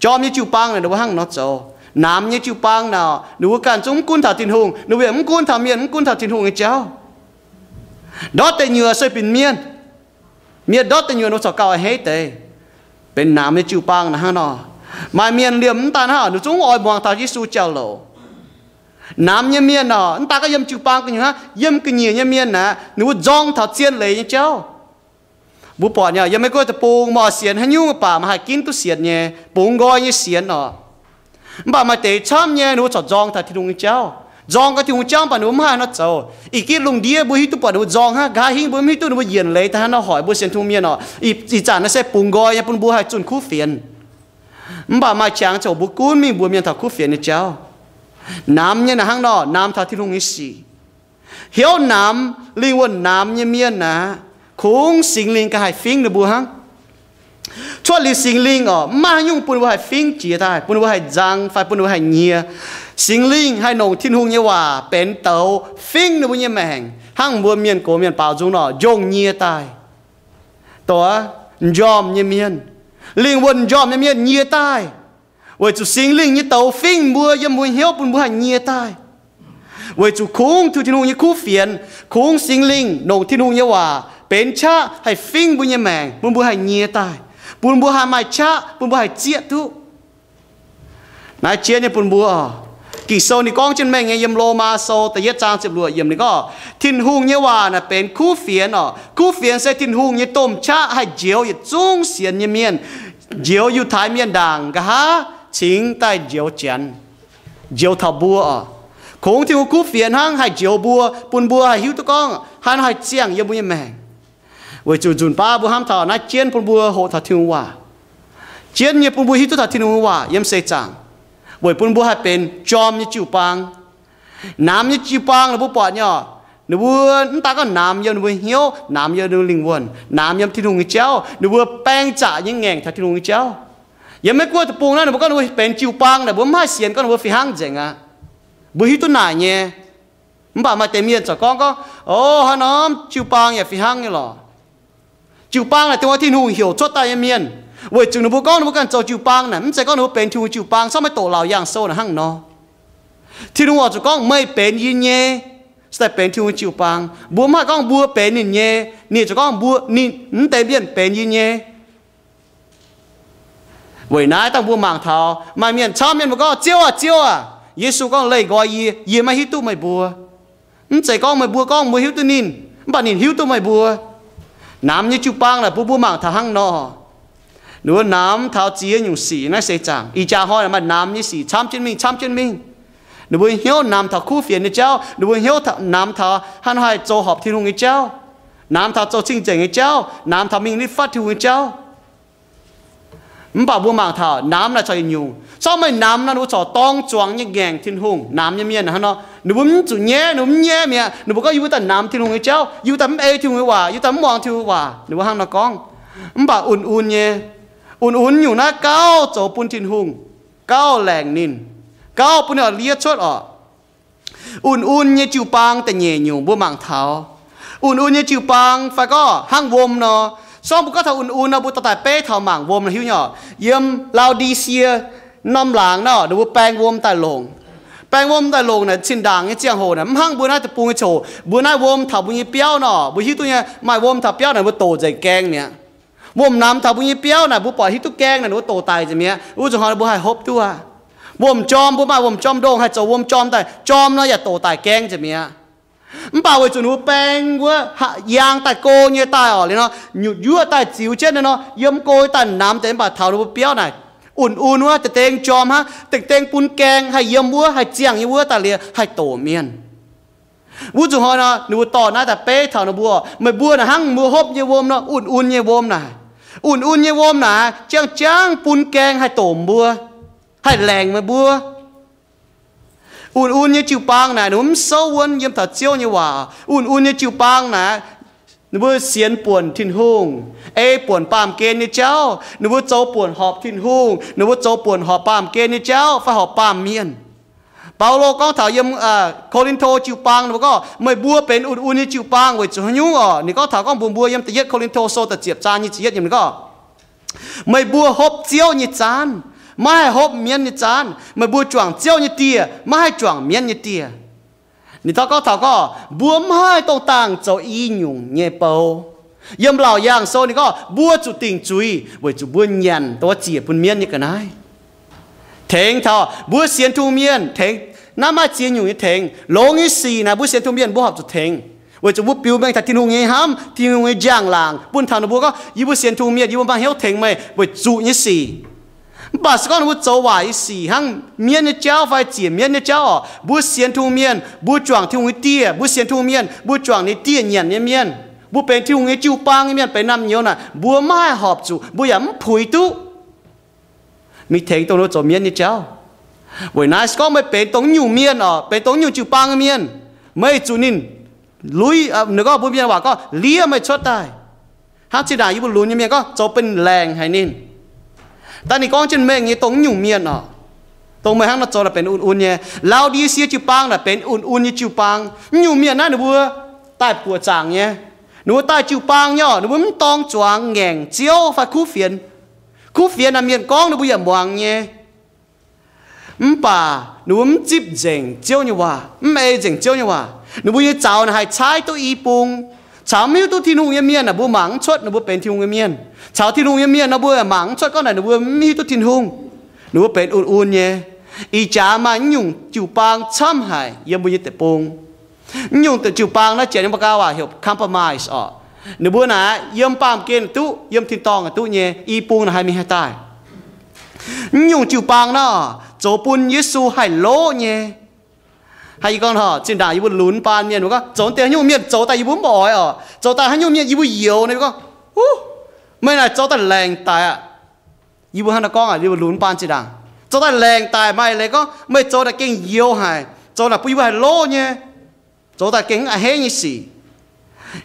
Jorm nyei jiu-baang naaic ninh mbuo hnangv nor zoux. Namx nyei jiu-baang naaic ninh mbuo ganh zungv mv gunv taux Tin-Hungh, ninh mbuo yaac mv gunv taux mienh, mv gunv taux Tin-Hungh nyei jauv. Ndortv deic nyuoqc sueih binc mienh. Mienh ndortv deic nyuoqc ninh mbuo corc gauh a'hneiv deix. Benx namx nyei jiu-baang naaic hnangv nor. Maaih mienh liemh mv daan hnangv, ninh zungv oix muangx taux Yesu jauv-louc. Namx nyei mienh oc, mv daan gorngv yiem jiu-baang gu'nyuoz hnangv, yiem ga'nyiec nyei mienh naaic, ninh mbuo nzorng taux zien leiz nyei jauv. Mbuo buatc nyei, yiem Meiv Guoqv deic-bung maaih sienx haaix nyungc baac maaih haih ginv duqv sienx nyei, bungx nqoi nyei sienx oc. Mv baac maaih deix camv nyei, ninh mbuo corc nzorng taux Tin-Hungh nyei jauv. Nzorng gaax Tin-Hungh jauv mv baac ninh mbuo mv haih nor zoux. Ih gitv lungh ndiev mbuo hiuv duqv buatc ninh mbuo nzorng hnangv, nqa'haav hingv mbuo mv hiuv duqv ninh mbuo yienc leiz daaih hnangv nor hoic mbuo sienx Tin-Hungh mienh oc. Ih zanc naaiv se bungx nqoi nyei bun mbuo haih zunh kuv fienx. Mv baac maaih qangx ziouc mbuo gunv mingh mbuox mienh taux kuv fienx nyei jauv. Namx nyei naaic hnangv nor, namx taux Tin-Hungh nyei sic. Hnyouv namx, lingh wuonh namx nyei mienh aeqv, kungx Singx Lingh ganh haih fingv ninh mbuo hnangv. Cuotv liuz Singx Lingh oc, mv maaih haaix nyungc bun ninh mbuo haih fingv jiex daaih, bun ninh mbuo haih nzang fai bun ninh mbuo haih nyie. Singx Lingh haih longc Tin-Hungh nyei waac benx douz fingv ninh mbuo nyei maengc, hnangv mbuo mienh gox mienh baaux nzung nor, njongh nyie daaih. Dongh njormh nyei mienh, lingh wuonh njormh nyei mienh nyie daaih, weic zuqc Singx Lingh nyei douz fingv mbuo yiem mbuo hnyouv bun mbuo haih nyie daaih. Weic zuqc kungx Tin-Hungh nyei kuv fienx, kungx Singx Lingh longc Tin-Hungh nyei waac benx qaqv haih fingv mbuo nyei maengc, bun mbuo haih nyie daaih, bun mbuo haih maaih qaqv, bun mbuo haih zieqv duqv. Naaiv jienv nyei bun mbuo. Ging-Sou ninh gorngv jienv mengh nyei yiem Lomaa Sou da'yietv zaang ziepc luoqc yiemc ninh gorngv, Tin-Hungh nyei waac naaic benx kuv fienx oc. Kuv fienx se Tin-Hungh nyei domh qaqv haih njoux yietc zungv sienx nyei mienh, njoux Yiutai mienh ndaangc nqa'haav cingx daaih njoux Janx, njoux taux mbuo oc. Kungx Tin-Hungh kuv fienx hnangv haih njoux mbuo, bun mbuo haih hiuv duqv gorngv haaix nor haih ziangh yiem mbuo nyei maengc. Weic zuqc nzunc baav mbuo hnamv taux naaiv jienv bun mbuo hoqc taux Tin-Hungh waac, jienv nyei bun mbuo hiuv duqv taux Tin-Hungh waac yiem seix zaangc, weic bun mbuo haih benx jorm nyei jiu-baang. Namx nyei jiu-baang ninh mbuo buatc nyei oc, ninh mbuo mv daan gorngv namx yiem ninh mbuo hnyouv, namx yiem ninh mbuo lingh wuonh, namx yiem Tin-Hungh nyei jauv, ninh mbuo baeng zaqc nyei ngaengc taux Tin-Hungh nyei jauv. Yiem Meiv Guoqv deic-bung naaiv ninh mbuo gorngv ninh mbuo benx jiu-baang naaic, mbuo mv haih sienx gorngv ninh mbuo fih hnangv nzengc aqv. Mbuo hiuv duqv naaic nyei. Mv baac maaih deix mienh corc gorngv, gorngv, O, haaix norm jiu-baang yaac fih hnangv nyei lorqc. Jiu-baang naaic dongh wuov Tin-Hungh heuc cuotv daaih nyei mienh, weic zuqc ninh mbuo gorngv ninh mbuo ganh zoux jiu-baang naaic, mv zeiz gorngv ninh mbuo benx Tin-Hungh jiu-baang, camv maiv doqc Laauc Yaangh Sou naaic hnangv nor. Tin-Hungh oix zuqc gorngv meih benx yie nyei, se daaih benx Tin-Hungh jiu-baang. Mbuo mv haih gorngv mbuo benx ninh nyei, ninh zuqc gorngv mbuo, ninh, mv deix mienh benx yie nyei. Weic naaiv dangh mbuo mangc taux maaih mienh camv mienh mbuo gorngv, Ziouv aac, Ziouv aac! Yesu gorngv, Leih nqoi yie, yie maiv hiuv duqv meih mbuo. Mv zeiz gorngv meih mbuo gorngv mbuo hiuv duqv ninh, mv baac ninh hiuv duqv meih mbuo. Namx nyei jiu-baang naaic bun mbuo mangc taux hnangv nor. Ninh mbuo namx taux ziex nyungc sic naaiv seix zaangc. Ih jaax hnoi maaih namx nyei sic camv jienv mingh, camv jienv mingh. Ninh mbuo hnyouv namx taux kuv fienx nyei jauv. Ninh mbuo hnyouv namx taux hnangv nor haih zoux horpc Tin-Hungh nyei jauv, namx taux zoux cing-nzengc nyei jauv, namx taux mingh nitv fatv Tin-Hungh nyei jauv. Mv baac mbuo mangc taux namx naaic corc yietc nyungc. Corc meih namx nor, ninh mbuo corc dorng zuangx nyei ngaengc Tin-Hungh. Namx nyei mienh hnangv nor, ninh mbuo mv zuqc nyaiv, ninh mbuo mv nyaiv mi'aqv. Ninh mbuo gorngv, yie mbuo daaih namx Tin-Hungh nyei jauv, yie mbuo daaih mv ei Tin-Hungh nyei waac, yie mbuo daaih mv muangx Tin-Hungh nyei waac, ninh mbuo hnangv nor gorngv. Mv baac un-un nyei, un-un nyungc naaiv gauh zoux bun Tin-Hungh, gauh laengc ninh, gauh bun ninh oix liev cuotv oc. Un-un nyei jiu-baang da'nyeic nyungc mbuo mangc taux. Un-un nyei jiu-baang fai gorngv hnangv wuom nor. Sorng mbuo gorngv taux un-un nor, mbuo dorh daaih beiv taux mangc wuom nor hiuv nyei oc. Yiem Lao^di^sie norm laangz nor, ninh mbuo baeng wuom daaih longc. Baeng wuom daaih longc naaic, zinh ndaangc nyei ziangh hoc naaic, mv hnangv mbuo naaiv deic-bung nyei ziangh hoc. Mbuo naaiv wuom taux mbuo nyei biauv nor, mbuo hiuv duqv nyei, maaih wuom taux biauv naaic mbuo doqc nzengc gaeng mi'aqv. Wuom namx taux mbuo nyei biauv naaic, mbuo buatc hiuv duqv gaeng naaic, mbuo doqc daic nzengc mi'aqv. Wuov zuqc hnoi mbuo haih hopv duqv aqv. Wuom-jorm, mbuo maaih wuom-jorm ndongh haih zoux wuom-jorm daaih, jorm nor yaac doqc daic gaeng nzengc mi'aqv. Mv baac weic zuqc ninh mbuo baeng wuov yaang daaih go nyei daaih oc, liuz nor nyutc yuoqv daaih ziux jienv nor, yiem go daaih namx deix, mv baac taux ninh mbuo biauv naaic, un-un wuov deix dengh jorm hnangv, dengh dengh bun gaeng haih yiem wuov, haih ziangh nyei wuov daaih liuz haih doqc mienh. Wuov zuqc hnoi nor, ninh mbuo dorh naaiv daaih beiv taux ninh mbuo, meih mbuo naaic hnangv mbuo hopv nyei wuom nor, un-un nyei wuom naaic. Un-un nyei wuom naaic, jangv-jangv bun gaeng haih doqc mbuo, haih laengc meih mbuo. Un-un nyei jiu-baang naaic, ninh mbuo mv souv wuonv yiem taux Ziouv nyei waac. Un-un nyei jiu-baang naaic, ninh mbuo sienx buonc Tin-Hungh, ei buonc baamh gen nyei jauv, ninh mbuo zoux buonc horpc Tin-Hungh, ninh mbuo zoux buonc horpc baamh gen nyei jauv fai horpc baamh mienh. Baulo gorngv taux yiem Ko^lin^to jiu-baang, ninh mbuo gorngv, meih mbuo benx un-un nyei jiu-baang weic zuqc haaix nyungc oc? Ninh gorngv taux gorngv mbuox mbuo yiem da'yietv Ko^lin^to sou da'ziepc zaang nyic ziepc yietv nyungc ninh gorngv, meih mbuo hopv Ziouv nyei zaanv, maiv haih hopv mienv nyei zaanv. Meih mbuo juangc Ziouv nyei dieh, maiv haih juangc mienv nyei dieh. Ninh dau gorngv taux gorngv mbuo mv haih dongh dangh zoux i nyungc nyei bou. Yiem Laauc Yaangh Sou ninh gorngv mbuo zuqc dingc zuiz weic zuqc mbuo nyanc dongh wuov ziec bun mienv nyei ga'naaiv. Tengx taux mbuo sienx Tin-Hungh mienh tengx, naaiv maaih ziex nyungc nyei tengx. Longx nyei sic naaic mbuo sienx Tin-Hungh mienh mbuo horpc zuqc tengx, weic zuqc mbuo biux mengh taux Tin-Hungh nyei hnamv, Tin-Hungh nyei njang-laangc bun taux ninh mbuo gorngv, yie mbuo sienx Tin-Hungh mienh, yie mbuo maaih hnyouv tengx meih weic zuqc nyei sic. Mv baac se gorngv ninh mbuo zoux waaic nyei sic hnangv mienv nyei jauv fai ziec mienv nyei jauv oc, mbuo sienx Tin-Hungh mienh mbuo juangc Tin-Hungh nyei dieh, mbuo sienx Tin-Hungh mienh mbuo juangc ninh dieh nyanc nyei mienh, mbuo benx Tin-Hungh nyei jiu-baang nyei mienh, benx naamh nyouz naaic, mbuo maiv haih horpc zuqc, mbuo yaac mv puix duqv mingh tengx dongh ninh zoux mienv nyei jauv. Weic naaiv se gorngv meih benx dongh nyungc mienh oc, benx dongh nyungc jiu-baang nyei mienh, meih zuqc ninh lui, ninh gorngv mbuo mienh waac gorngv liev meih cuotv daaih. Hnangv zinh ndaangc yie mbuo lunx nyei mienh gorngv zoux benx laengc haic ninh. Daaih ninh gorngv jienv mengh nyei dongh nyungc mienh oc, dongh meih hnangv nor zoux naaic benx un-un nyei. Lao^di^sie jiu-baang naaic benx un-un nyei jiu-baang. Nyungc mienh naaiv ninh mbuo daaih buoqc zaangc nyei, ninh mbuo daaih jiu-baang nyei oc, ninh mbuo mv dorng zuangx ngaengc Ziouv fai kuv fienx. Kuv fienx naaic mienh gorngv ninh mbuo yaac muangx nyei. Mv baac ninh mbuo mv zipv nzengc Ziouv nyei waac, mv ei nzengc Ziouv nyei waac. Ninh mbuo nyei zaux naaic haih caaiv duqv i bung. Caux mv hiuv duqv Tin-Hungh nyei mienh naaic mbuo mangc mv cuotv ninh mbuo benx Tin-Hungh nyei mienh. Caux Tin-Hungh nyei mienh nor mbuo mangc mv cuotv gorngv naaic ninh mbuo mv hiuv duqv Tin-Hungh. Ninh mbuo benx un-un nyei. Ih jaax maaih nyungc jiu-baang camv haic yiem mbuo nyei deic-bung. Nyungc deix jiu-baang naaiv janx nyei Meigaa waac heuc compromise oc. Ninh mbuo naaic yiem baamh gen duqv, yiem tin-dorngh duqv nyei, i bung naaic haih mingh haih daaih. Nyungc jiu-baang naaiv zoux bun Yesu haih loqv nyei. Haih yie gorngv, zinh ndaangc yie mbuo lunx baan mienh mbuo gorngv zoux deix nyungc mienh zoux daaih yie mbuo mv oix oc, zoux daaih haaix nyungc mienh yie mbuo youx nor, yie mbuo gorngv, huv, meih naaic zoux daaih laengc daic aqv. Yie mbuo hnangv naaiv gorngv aqv, yie mbuo lunx baan zinh ndaangc zoux daaih laengc daic, maaih leiz gorngv meih zoux daaih gengh youx haic, zoux naaic bun yie mbuo haih loqv nyei, zoux daaih gengh a'hneiv nyei sic.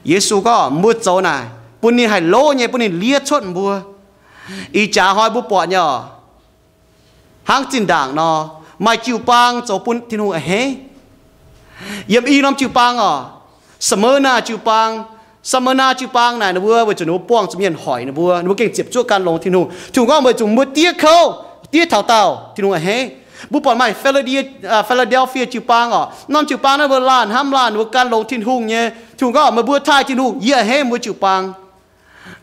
Yesu gorngv mbuo zoux naaic bun ninh haih loqv nyei, bun ninh liev cuotv mbuo. Ih jaax hnoi mbuo buatc nyei oc, hnangv zinh ndaangc nor, maaih jiu-baang zoux bun Tin-Hungh a'hneiv. Yiem i norm jiu-baang oc, Smirna jiu-baang. Smirna jiu-baang naaic ninh mbuo weic zuqc ninh mbuo buangh zuqc mienh hoic ninh mbuo, ninh mbuo gengh ziepc zuoqv gan longx Tin-Hungh. Tin-Hungh gorngv weic zuqc mbuo diev kouv, diev taux daauh, Tin-Hungh a'hneiv. Mbuo buatc maaih Philadelphia, Philadelphia jiu-baang oc, norm jiu-baang naaiv mbuo laanh hnamv laanh, ninh mbuo gan longx Tin-Hungh nyei. Tin-Hungh gorngv meih mbuo taaih Tin-Hungh, yie a'hneiv mbuo jiu-baang.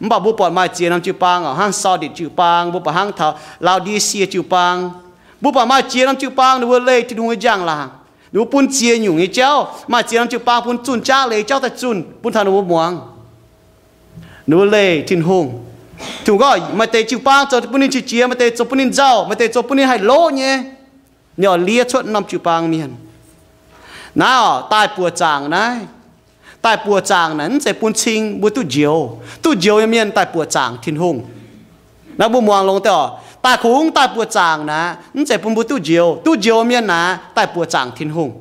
Mv baac mbuo buatc maaih ziex norm jiu-baang oc, hnangv Saadikc jiu-baang, mbuo buatc hnangv taux Lao^di^sie jiu-baang. Mbuo buatc maaih ziex norm jiu-baang ninh mbuo leih Tin-Hungh nyei njang-laangc. Ninh mbuo bun ziex nyungc nyei jauv. Maaih ziex norm jiu-baang bun zunh jaav, leih jauv daaih zunh bun taux ninh mbuo muangx. Ninh mbuo leih Tin-Hungh. Tin-Hungh gorngv maaih deix jiu-baang zoux bun ninh qiex jiez, maaih deix zoux bun ninh nzauh, maaih deix zoux bun ninh haih loqv nyei. Ninh oix lie cuotv norm jiu-baang mienh. Naaiv oc, daaih buoqc zaangc naaiv. Daaih buoqc zaangc naaic mv zeiz bun cing mbuo duqv njoux. Duqv njoux nyei mienh daaih buoqc zaangc Tin-Hungh. Naaiv mbuo muangx longx deix oc. Daaih kungx daaih buoqc zaangc naaic mv zeiz bun mbuo duqv njoux. Duqv njoux mienh naaic daaih buoqc zaangc Tin-Hungh.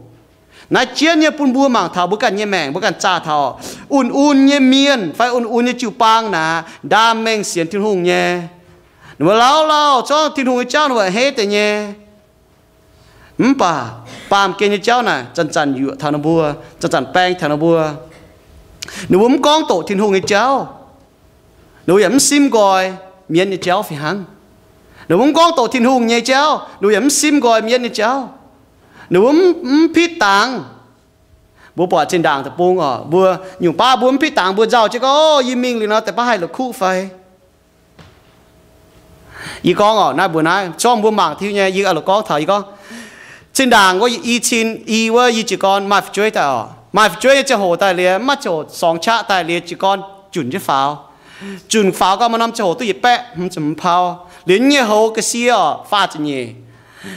Naaiv jienv nyei bun mbuo mangc taux mbuo ganh nyei maengc, mbuo ganh zaah taux un-un nyei mienh fai un-un nyei jiu-baang naaic, ndaam mengh sienx Tin-Hungh nyei. Ninh mbuo lauh lauh zorngv Tin-Hungh nyei jauv ninh mbuo a'hneiv deix nyei. Mv baac baamh gen nyei jauv naaic zanc-zanc yuoqc taux ninh mbuo, zanc-zanc baeng taux ninh mbuo. Ninh mbuo mv gorngv doqc Tin-Hungh nyei jauv, ninh mbuo yaac mv simv nqoi mienv nyei jauv fih hnangv. Ninh mbuo mv gorngv doqc Tin-Hungh nyei jauv, ninh mbuo yaac mv simv nqoi mienv nyei jauv. Ninh mbuo mv, mv pitv dangx. Mbuo buatc zinh ndaangc deic-bung oc, mbuo nyungc baav mbuo mv pitv dangx, mbuo nzauh jienv gorngv, Ov, yie mingh liuz nor, deix baav haih la'kuqv fai? Yie gorngv oc, naaiv mbuo naaiv, zorngv mbuo mangc tiuv nyei, yie oix lorz gorngv taux, yie gorngv, zinh ndaangc wuov i cin i wuov, yie jiez gorn maaih fu'jueiv daaih oc. Maaih fu'jueiv nyei ziangh hoc daaih liuz, mv maaih ziangh hoc, sorngx qaqv daaih liuz, jiez gorn junc jienv faaux. Junc faaux gau, maaih norm ziangh hoc duqv yietc baeqv hmz ziepc hmz pau. Liuz nyei houx ga'sie oc, faah ziepc nyeic.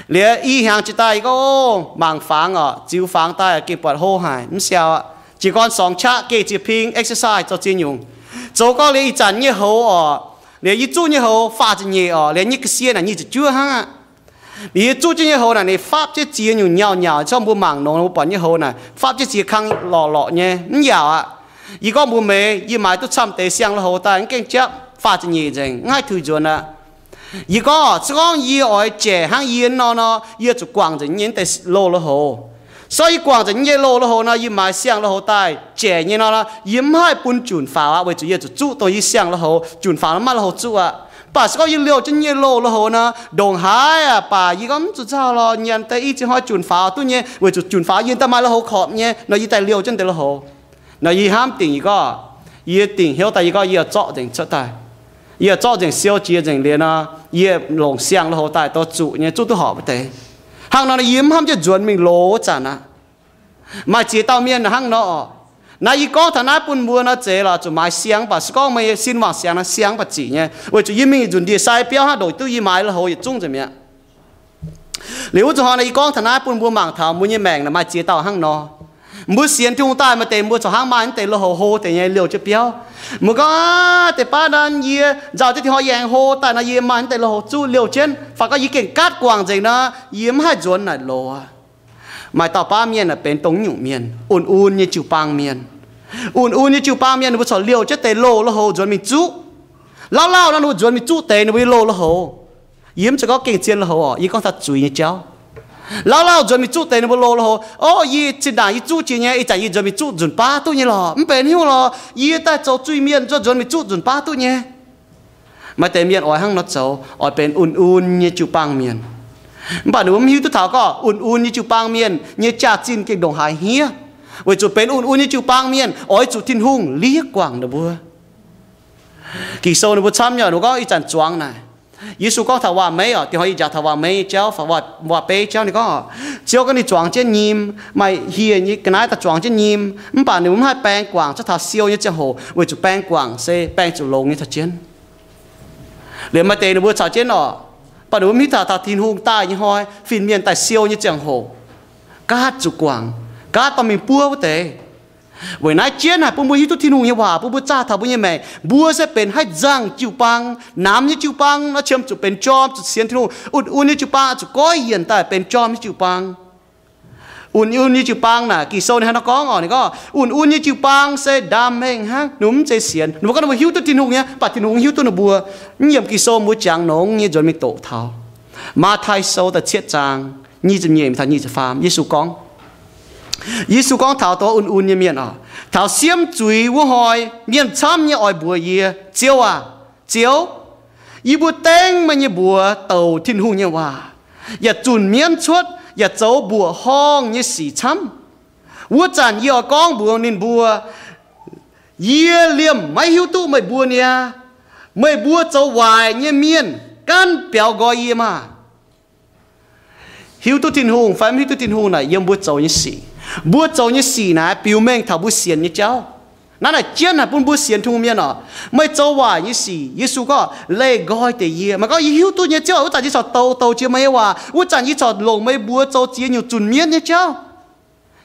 Liuz i hnyangx jiex daaih, yie gorngv, Ov, mangc fangx oc, ziux fangx daaih gengh buatc hlo haic, mv siau aqv. Jiez gorn sorngx qaqv geh ziex ping exercise zoux ziex nyungc. Zoux gau liuz ih zanc nyei houx oc, liuz yie zuqv nyei houx faah ziepc nyeic oc, liuz nyei ga'sie naaic nyic ziepc juov hnangv aqv. Liuz yie zuqv jienv nyei houx naaic, ninh fapv jienv ziex nyungc nyauh nyauc, zorngv mbuo mangc nongx, mbuo buatc nyei houx naaic fapv jienv ziex kang lorqc lorqc nyei, mv yaac aqv. Yie gorngv mbuox meih, yie maaiz duqv camv deix siang-lui-houx daaih, mv gaengh japv, faah ziepc nyeic nzengc, mv haih tuix nzuonx aqv. Yie gorngv, se gorngv yie oix jaic hnangv yie nor nor, yie zuqc guangc nzengc yie nyei deix loz-lui-houx. Se gorngv yie guangc nzengc yie nyei loz-lui-houx nor, yie maaiz siang-lui-houx daaih jaic nyei nor, yie mv haih bun junc faaux aqv, weic zuqc yie zuqc zuqv dongh yie siang-lui-houx, junc faaux nor mv maaih lui-houx zuqv aqv. Mv baac se gorngv yie liouh jienv yie nyei loz-lui-houx nor, ndongc haaix aqv baac yie gorngv mv zuqc nzauh lorqc, nyanc deix i ziex hnoi junc faaux duqv nyei, weic zuqc junc faaux yie daaih maaih lui-houx korpc nyei nor, yie daaih liouh jienv deix lui-houx. Nor yie hnamv dingc, yie gorngv, yie dingc hnyouv daaih, yie gorngv yie zorqv nzengc cuotv daaih. Yie zorqv nzengc siou jiex nzengc liuz nor, yie longc siang-lui-houx daaih dorh zuqc nyei, zuqv duqv horpc wuov deix. Hnangv nor, yie mv hnamv jienv nzuonx mingh loz wuov zanc aqv. Maaih ziex dauh mienh hnangv nor oc. Naaiv yie gorngv taux naaiv bun mbuo nor zeiz lorqc, zuqc maaiz siang, mv baac se gorngv meih sin wangc siangx nor, siang mv baac zic nyei, weic zuqc yie mingh nzunc ndie-sai biauv hnangv, ndongc duqv yie maaiz lui-houx yietc zungv nzengc mi'aqv. Liuz wuov zanc hnoi nor, yie gorngv taux naaiv bun mbuo mangc taux mbuo nyei maengc naaic maaih ziex dauh hnangv nor. Mbuo sienx Tin-Hungh daaih maaih deix mbuo corc hnangv maaih mv deix lui-houx hlo deix nyei liouh jienv biauv. Mbuo gorngv, Aav, deix baav naaiv yie nzauh jienv Tin-Hungh aengx hlo daaih nor, yie maaih mv deix lui-houx zuqv liouh jienv. Fai gorngv yie gengh gaatv guangc nzengc nor, yie mv haih nzuonx naaic loz. Maaih dauh baav mienh naaic benx dongh nyungc mienh, un-un nyei jiu-baang mienh. Un-un nyei jiu-baang mienh ninh mbuo corc liouh jienv deix loz lui-houx nzuonx mingh zuqv. Lauh lauh nor ninh mbuo nzuonx mingh zuqv deix ninh mbuo nyei loz lui-houx. Yie mv zeiz gorngv gengh zien lui-houx oc, yie gorngv taux zuiz nyei jauv. Lauh lauh nzuonx mingh zuqv deix ninh mbuo loz lui-houx. Ov, yie zinh ndaangc yie zuqv jiex nyei, ih zanc yie nzuonx mingh zuqv nzunc baav duqv nyei lorqc. Mv benx hnyouv lorqc, yie daaih zoux zuiz-mienh nzuonx mingh zuqv nzunc baav duqv nyei. Maaih deix mienh oix hnangv nor zoux, oix benx un-un nyei jiu-baang mienh. Mv baac ninh mbuo mv hiuv duqv taux gorngv un-un nyei jiu-baang mienh nyei jaax-zinh gengh ndongc haaix hniev. Weic zuqc benx un-un nyei jiu-baang mienh oix zuqc Tin-Hungh liev guangc ninh mbuo. Ging-Sou ninh mbuo camv nyei, ninh mbuo gorngv ih zanc zuangx naaic, Yesu gorngv taux waac-meiv oc, dinh hnoi yie njaaux taux waac-meiv nyei jauv, waac-beiv jauv, ninh gorngv, Ziouv gorngv ninh zuangx jienv nyim, maaih hieh nyei ga'naaiv daaih zuangx jienv nyim, mv baac ninh mbuo mv haih baeng guangc cuotv taux siou nyei ziangh hoc, weic zuqc baeng guangc se baeng zuqc longx nyei taux jienv. Liuz maaih deix ninh mbuo caux jienv oc, mv baac ninh mbuo mv hiuv taux taux Tin-Hungh daaih nyei hnoi, fin-mienh daaih siou nyei ziangh hoc, gaatv zuqc guangc, gaatv dorh mingh buov wuov deix. Weic naaiv jienv haic bun mbuo hiuv duqv Tin-Hungh nyei waac bun mbuo zaah taux mbuo nyei maengc. Mbuo se benx haaix nzangc jiu-baang, namx nyei jiu-baang nor qiemx zuqc benx jorm, zuqc sienx Tin-Hungh. Un-un nyei jiu-baang zuqc goiv yienc daaih benx jorm nyei jiu-baang. Un-un nyei jiu-baang naaic, Ging-Sou ninh hnangv nor gorngv oc, ninh gorngv un-un nyei jiu-baang se ndaam mengh hnangv, ninh mbuo mv zeiz sienx. Ninh mbuo gorngv ninh mbuo hiuv duqv Tin-Hungh nyei, mv baac Tin-Hungh hiuv duqv ninh mbuo. Mv yiem Ging-Sou mbuo jangx nongx nyei nzuonx mingh doqc taux Matv^tai Sou da'cietv zaang nyic ziepc nyeic taux nyic ziepc faam, Yesu gorngv, Yesu gorngv taux dongh un-un nyei mienh oc, taux siemv zuiz wuov hnoi, mienh camv nyei oix mbuox yie, Ziouv aac, Ziouv, yie mbuo dengv meih nyei mbuox douc Tin-Hungh nyei waac, yaac zunc mienv cuotv, yaac zoux mbuoqc horngh nyei sic camv. Wuov zanc yie oix gorngv mbuox ninh mbuo, Yie liemh maiv hiuv duqv meih mbuo niaa. Meih mbuo zoux waaic nyei mienh, gaanv biaux nqoi yie maah! Hiuv duqv Tin-Hungh fai mv hiuv duqv Tin-Hungh naaic yiem mbuo zoux nyei sic. Mbuo zoux nyei sic naaic biux mengh taux mbuo sienx nyei jauv. Naaiv naaic jienv naaic bun mbuo sienx Tin-Hungh mienh oc. Meih zoux waaic nyei sic, Yesu gorngv, leih nqoi deix yie. Maiv gorngv yie hiuv duqv nyei, Ziouv, wuov zanc yie corc douz, douz jiex meih nyei waac. Wuov zanc yie corc longc meih mbuox zoux ziex nyungc zunh mienv nyei jauv.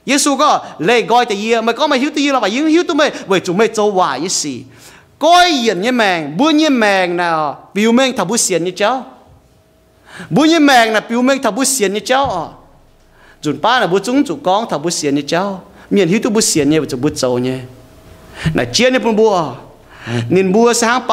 Yesu gorngv, leih nqoi deix yie. Meih gorngv meih hiuv duqv yie, lorqc, mv baac yie mv hiuv duqv meih weic zuqc meih zoux waaic nyei sic. Goiv yienc nyei maengc, mbuo nyei maengc naaic oc, biux mengh taux mbuo sienx nyei jauv. Mbuo nyei maengc naaic biux mengh taux mbuo sienx nyei jauv oc. Nzunc baav naaic mbuo zungv zuqc gorngv taux mbuo sienx nyei jauv. Mienh hiuv duqv mbuo sienx nyei weic zuqc mbuo zoux nyei. Naaic jienv nyei bun mbuo. Ninh mbuo se hnangv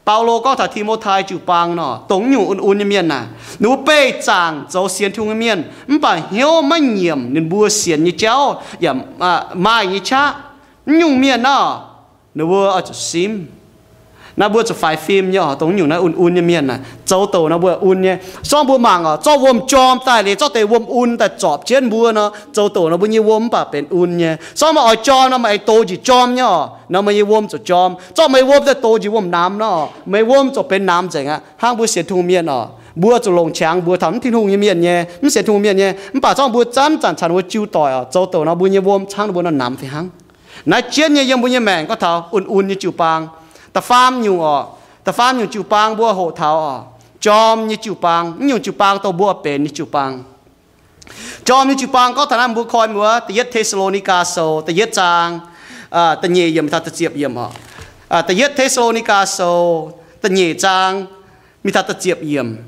Baulo gorngv taux Ti^mo^tai jiu-baang nor, dongh nyungc un-un nyei mienh naaic, ninh mbuo beih zaangc zoux sienx Tin-Hungh nyei mienh, mv baac hnyouv maiv nyiemc ninh mbuo sienx nyei jauv yaac maaih nyei qaqv. Mv nyungc mienh nor, ninh mbuo oix zuqc simv. Naaiv mbuo zuqc faix fim nyei oc, dongh nyungc naaiv un-un nyei mienh naaic, zoux douc nor mbuo un nyei. Sorng mbuo mangc oc, zorqv wuom jorm daaih liuz, zorqv deix wuom un daaih zorpc jienv mbuo nor, zoux douc nor mbuo nyei wuom mv baac benx un nyei. Sorng meih oix jorm nor, meih aengx dox njiec jorm nyei oc, nor meih nyei wuom ziouc jorm. Zorqv meih wuom daaih dox njiec wuom-namx nor, meih wuom ziouc benx namx nzengc aqv. Hnangv mbuo sienx Tin-Hungh mienh oc, mbuo zuqc longc qangx mbuox taux mv Tin-Hungh nyei mienh nyei, mv sienx Tin-Hungh mienh nyei, mv baac zorngv mbuo zanc-zanc caux ninh mbuo jiu doic oc, zoux douc nor mbuo nyei wuom hnangv ninh mbuo nor namx fih hnangv. Naaiv jienv nyei yiem mbuo nyei maengc gorngv taux un-un nyei jiu-baang. Da'faam nyungc oc, da'faam nyungc jiu-baang mbuo hoqc taux oc, jorm nyei jiu-baang. Mv nyungc jiu-baang dongh mbuo benx nyei jiu-baang. Jorm nyei jiu-baang gorngv taux naaiv, mbuo koi mbuo Da'yietv Te^saa^lo^ni^gaa Sou da'yietv zaang da'nyeic yiemc mingh taux da'ziepc yiemc oc. Da'yietv Te^saa^lo^ni^gaa Sou da'nyeic zaang mingh taux da'ziepc yiemc.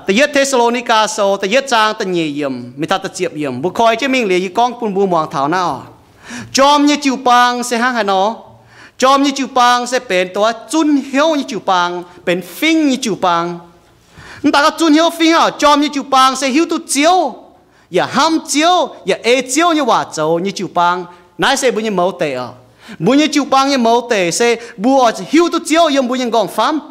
Da'yietv Te^saa^lo^ni^gaa Sou da'yietv zaang da'nyeic yiemc mingh taux da'ziepc yiemc. Mbuo koi jienv mingh liuz, yie gorngv bun mbuo muangx taux naaiv oc. Jorm nyei jiu-baang se hnangv haaix nor? Jorm nyei jiu-baang se benx dongh zunv hnyouv nyei jiu-baang, benx fingv nyei jiu-baang. Mv daaih gorngv zunv hnyouv fingv hnangv, jorm nyei jiu-baang se hiuv duqv Ziouv, yaac hnamv Ziouv, yaac ei Ziouv nyei waac zoux nyei jiu-baang. Naaiv se mbuo nyei mouz deic oc. Mbuo nyei jiu-baang nyei mouz deic se mbuo oix zuqc hiuv duqv Ziouv yiem mbuo nyei nqorngv-famv.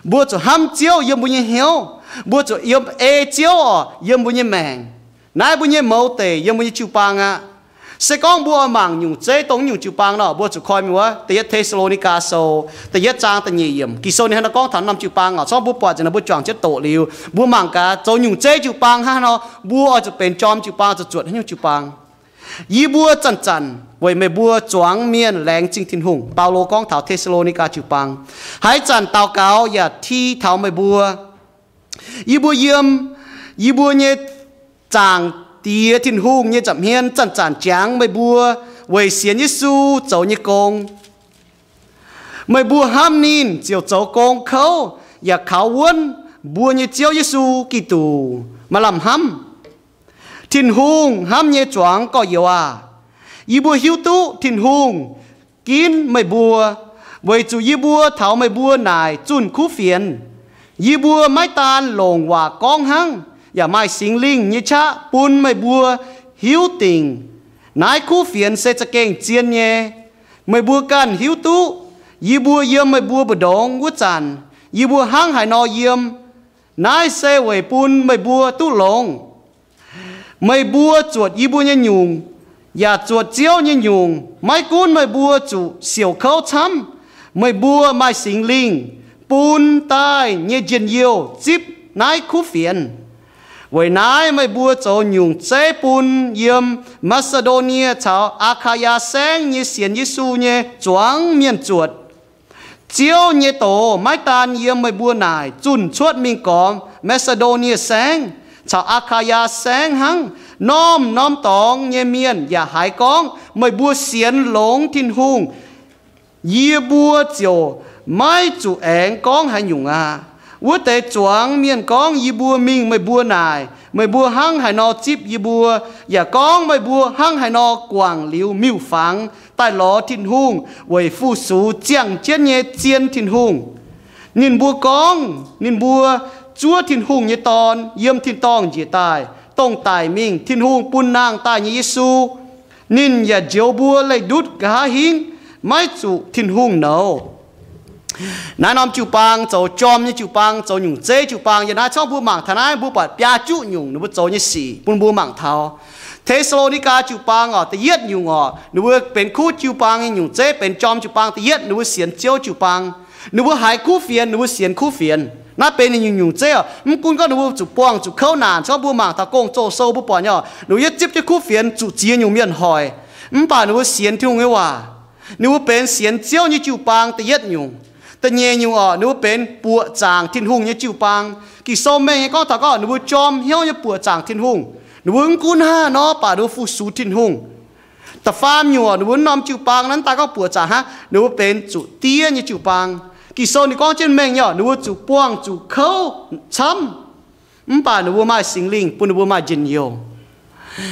Mbuo zuqc hnamv Ziouv yiem mbuo nyei hnyouv. Mbuo zuqc yiem ei Ziouv oc yiem mbuo nyei maengc. Naaiv mbuo nyei mouz deic yiem mbuo nyei jiu-baang aqv. Se gorngv mbuo oix mangc nyungc zeiv dongh nyungc jiu-baang nor, mbuo zuqc koi mingh wuov Da'yietv Te^saa^lo^ni^gaa Sou da'yietv zaang da'nyeic yiemc. Ging-Sou ninh hnangv naaiv gorngv taux norm jiu-baang oc. Zorngv mbuo buatc nzengc nor mbuo juangc jienv doqc liuz, mbuo mangc gaax zoux nyungc zeiv jiu-baang hnangv haaix nor, mbuo oix zuqc benx jorm jiu-baang zuqc zuotc haaix nyungc jiu-baang. Yie mbuo zanc-zanc weic meih mbuo zuangx mienh laengz zingh Tin-Hungh. Baulo gorngv taux Te^saa^lo^ni^gaa jiu-baang, haaix zanc daux gaux yaac ti taux meih mbuo. Yie mbuo yiem yie mbuo nyei Zaangc Diex Tin-Hungh nyei nza'hmien zanc-zanc jangx meih mbuo weic sienx Yesu zoux nyei gong. Meih mbuo hnamv ninh ziouc zoux gong kouv yaac kaux wuonv mbuo nyei Ziouv Yesu Giduc maaih lamh hnamv. Tin-Hungh hnamv nyei zuangx gorx-youz aah! Yie mbuo hiuv duqv Tin-Hungh ginv meih mbuo, weic zuqc yie mbuo taux meih mbuo naaic zunh kuv fienx. Yie mbuo maiv daan longc waac gorngv hnangv, yaac maaih Singx Lingh nyei qaqv bun meih mbuo hiuv dingc naaiv kuv fienx se za'gengh zien nyei. Meih mbuo ganh hiuv duqv yie mbuo yiem meih mbuo mbu'ndongx wuov zanc, yie mbuo hnangv haaix nor yiem. Naaiv se weic bun meih mbuo duqv longx. Meih mbuo zuotc yie mbuo nyei nyungc, yaac zuotc Ziouv nyei nyungc. Maiv gunv meih mbuo zuqc siouc kouv camv, meih mbuo maaih Singx Lingh bun daaih nyei njien-youh zipv naaiv kuv fienx. Weic naaiv meih mbuo zoux nyungc zeiv bun yiem Maa^si^ndo^nie caux Aa^kaa^yaa Saengv nyei sienx Yesu nyei zuangx mienh zuotc. Ziouv nyei doz maiv daan yiem meih mbuo naaic zunh cuotv mingh gormx Maa^si^ndo^nie Saengv caux Aa^kaa^yaa Saengv hnangv. Norm-norm dorngx nyei mienh yaac haiz gorngv meih mbuo sienx longx Tin-Hungh. Yie mbuo ziouc maiv zuqc aengx gorngv haaix nyungc aqv. Wuov deix zuangx mienh gorngv yie mbuo mingh meih mbuo naaic, meih mbuo hnangv haaix nor zipv yie mbuo, yaac gorngv meih mbuo hnangv haaix nor guangc liuz miuc-fangx daaih lorz Tin-Hungh weic fu-sux ziangh jienv nyei zien Tin-Hungh. Ninh mbuo gorngv ninh mbuo zuov Tin-Hungh nyei Dorn yiem tin-dorngh njiec daaih, dongh daic mingh Tin-Hungh bun nangh daaih nyei Yesu. Ninh yaac njoux mbuo leih ndutv nqa'haav hingv, maiv zuqc Tin-Hungh nouz. Naaiv norm jiu-baang zoux jorm nyei jiu-baang, zoux nyungc zeiv jiu-baang. Yiem naaiv corngv mbuo mangc taux naaiv, mbuo buatc biaa juqv nyungc ninh mbuo zoux nyei sic bun mbuo mangc taux. Te^saa^lo^ni^gaa jiu-baang oc, da'yietv nyungc oc, ninh mbuo benx kuv jiu-baang nyei nyungc zeiv, benx jorm jiu-baang. Da'yietv, ninh mbuo sienx Ziouv jiu-baang. Ninh mbuo haiz kuv fienx, ninh mbuo sienx kuv fienx. Naaiv benx ninh nyungc nyungc zeiv oc. Mv gunv gorngv ninh mbuo zuqc buangh zuqc kouv naanc, corngv mbuo mangc taux Gong-Zoh Sou mbuo buatc nyei oc, ninh mbuo yietv zipv jienv kuv fienx zuqc ziex nyungc mienh hoic. Mv baac ninh mbuo sienx Tin-Hungh nyei waac, ninh mbuo benx sienx Ziouv nyei jiu-baang da'yietv nyungc. Da'nyeic nyungc orqc, ninh mbuo benx buoqc zaangc Tin-Hungh nyei jiu-baang. Ging-Sou mengh nyei gorngv taux gorngv ninh mbuo jorm hnyouv nyei buoqc zaangc Tin-Hungh. Ninh mbuo mv gunv hnangv haaix nor baac ninh mbuo fu-sux Tin-Hungh. Da'faam nyungc orqc, ninh mbuo norm jiu-baang naaiv daaih gorngv buoqc zaangc hnangv, ninh mbuo benx zuqc diev nyei jiu-baang. Ging-Sou ninh gorngv jienv mengh nyei orqc, ninh mbuo zuqc buangh zuqc kouv camv, mv baac ninh mbuo maaih Singx Lingh bun ninh mbuo maaih njien-youh.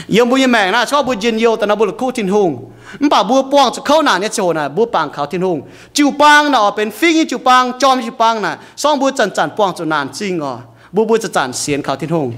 Yiem mbuo nyei maengc naaiv, se gorngv mbuo njien-youh daaih nor, mbuo la'kuqv Tin-Hungh. Mv baac mbuo buangh zuqc kouv naanc nyei ziangh hoc naaic, mbuo bangc kaux Tin-Hungh. Jiu-baang naaic orqc, benx fingx nyei jiu-baang, jorm nyei jiu-baang naaic, se gorngv mbuo zanc-zanc buangh zuqc naanc zingh orqc, mbuo, mbuo zanc-zanc sienx kaux Tin-Hungh.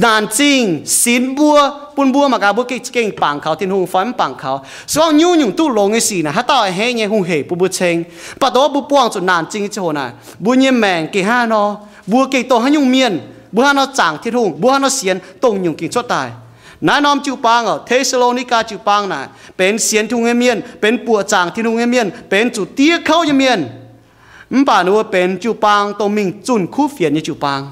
Naanc zingh sinx mbuo, bun mbuo mangc gaax mbuo gengh, gengh bangc kaux Tin-Hungh fai mv bangc kaux. Se gorngv nyungc-nyungc duqv longx nyei sic naaic, haaix dauh a'hneiv nyei hungh heic bun mbuo ceng. Mv baac dongh wuov mbuo buangh zuqc naanc zingh nyei ziangh hoc naaic, mbuo nyei maengc gengh hnangv haaix nor, mbuo gengh dongh haaix nyungc mienh, mbuo hnangv haaix nor zaangc Tin-Hungh, mbuo hnangv haaix nor sienx, dongh nyungc gengh cuotv daaih. Naaiv norm jiu-baang orqc, Te^saa^lo^ni^gaa jiu-baang naaic, benx sienx Tin-Hungh nyei mienh, benx buoqc zaangc Tin-Hungh nyei mienh, benx zuqc diev kouv nyei mienh. Mv baac ninh mbuo benx jiu-baang dongh mingh zunh kuv fienx nyei jiu-baang.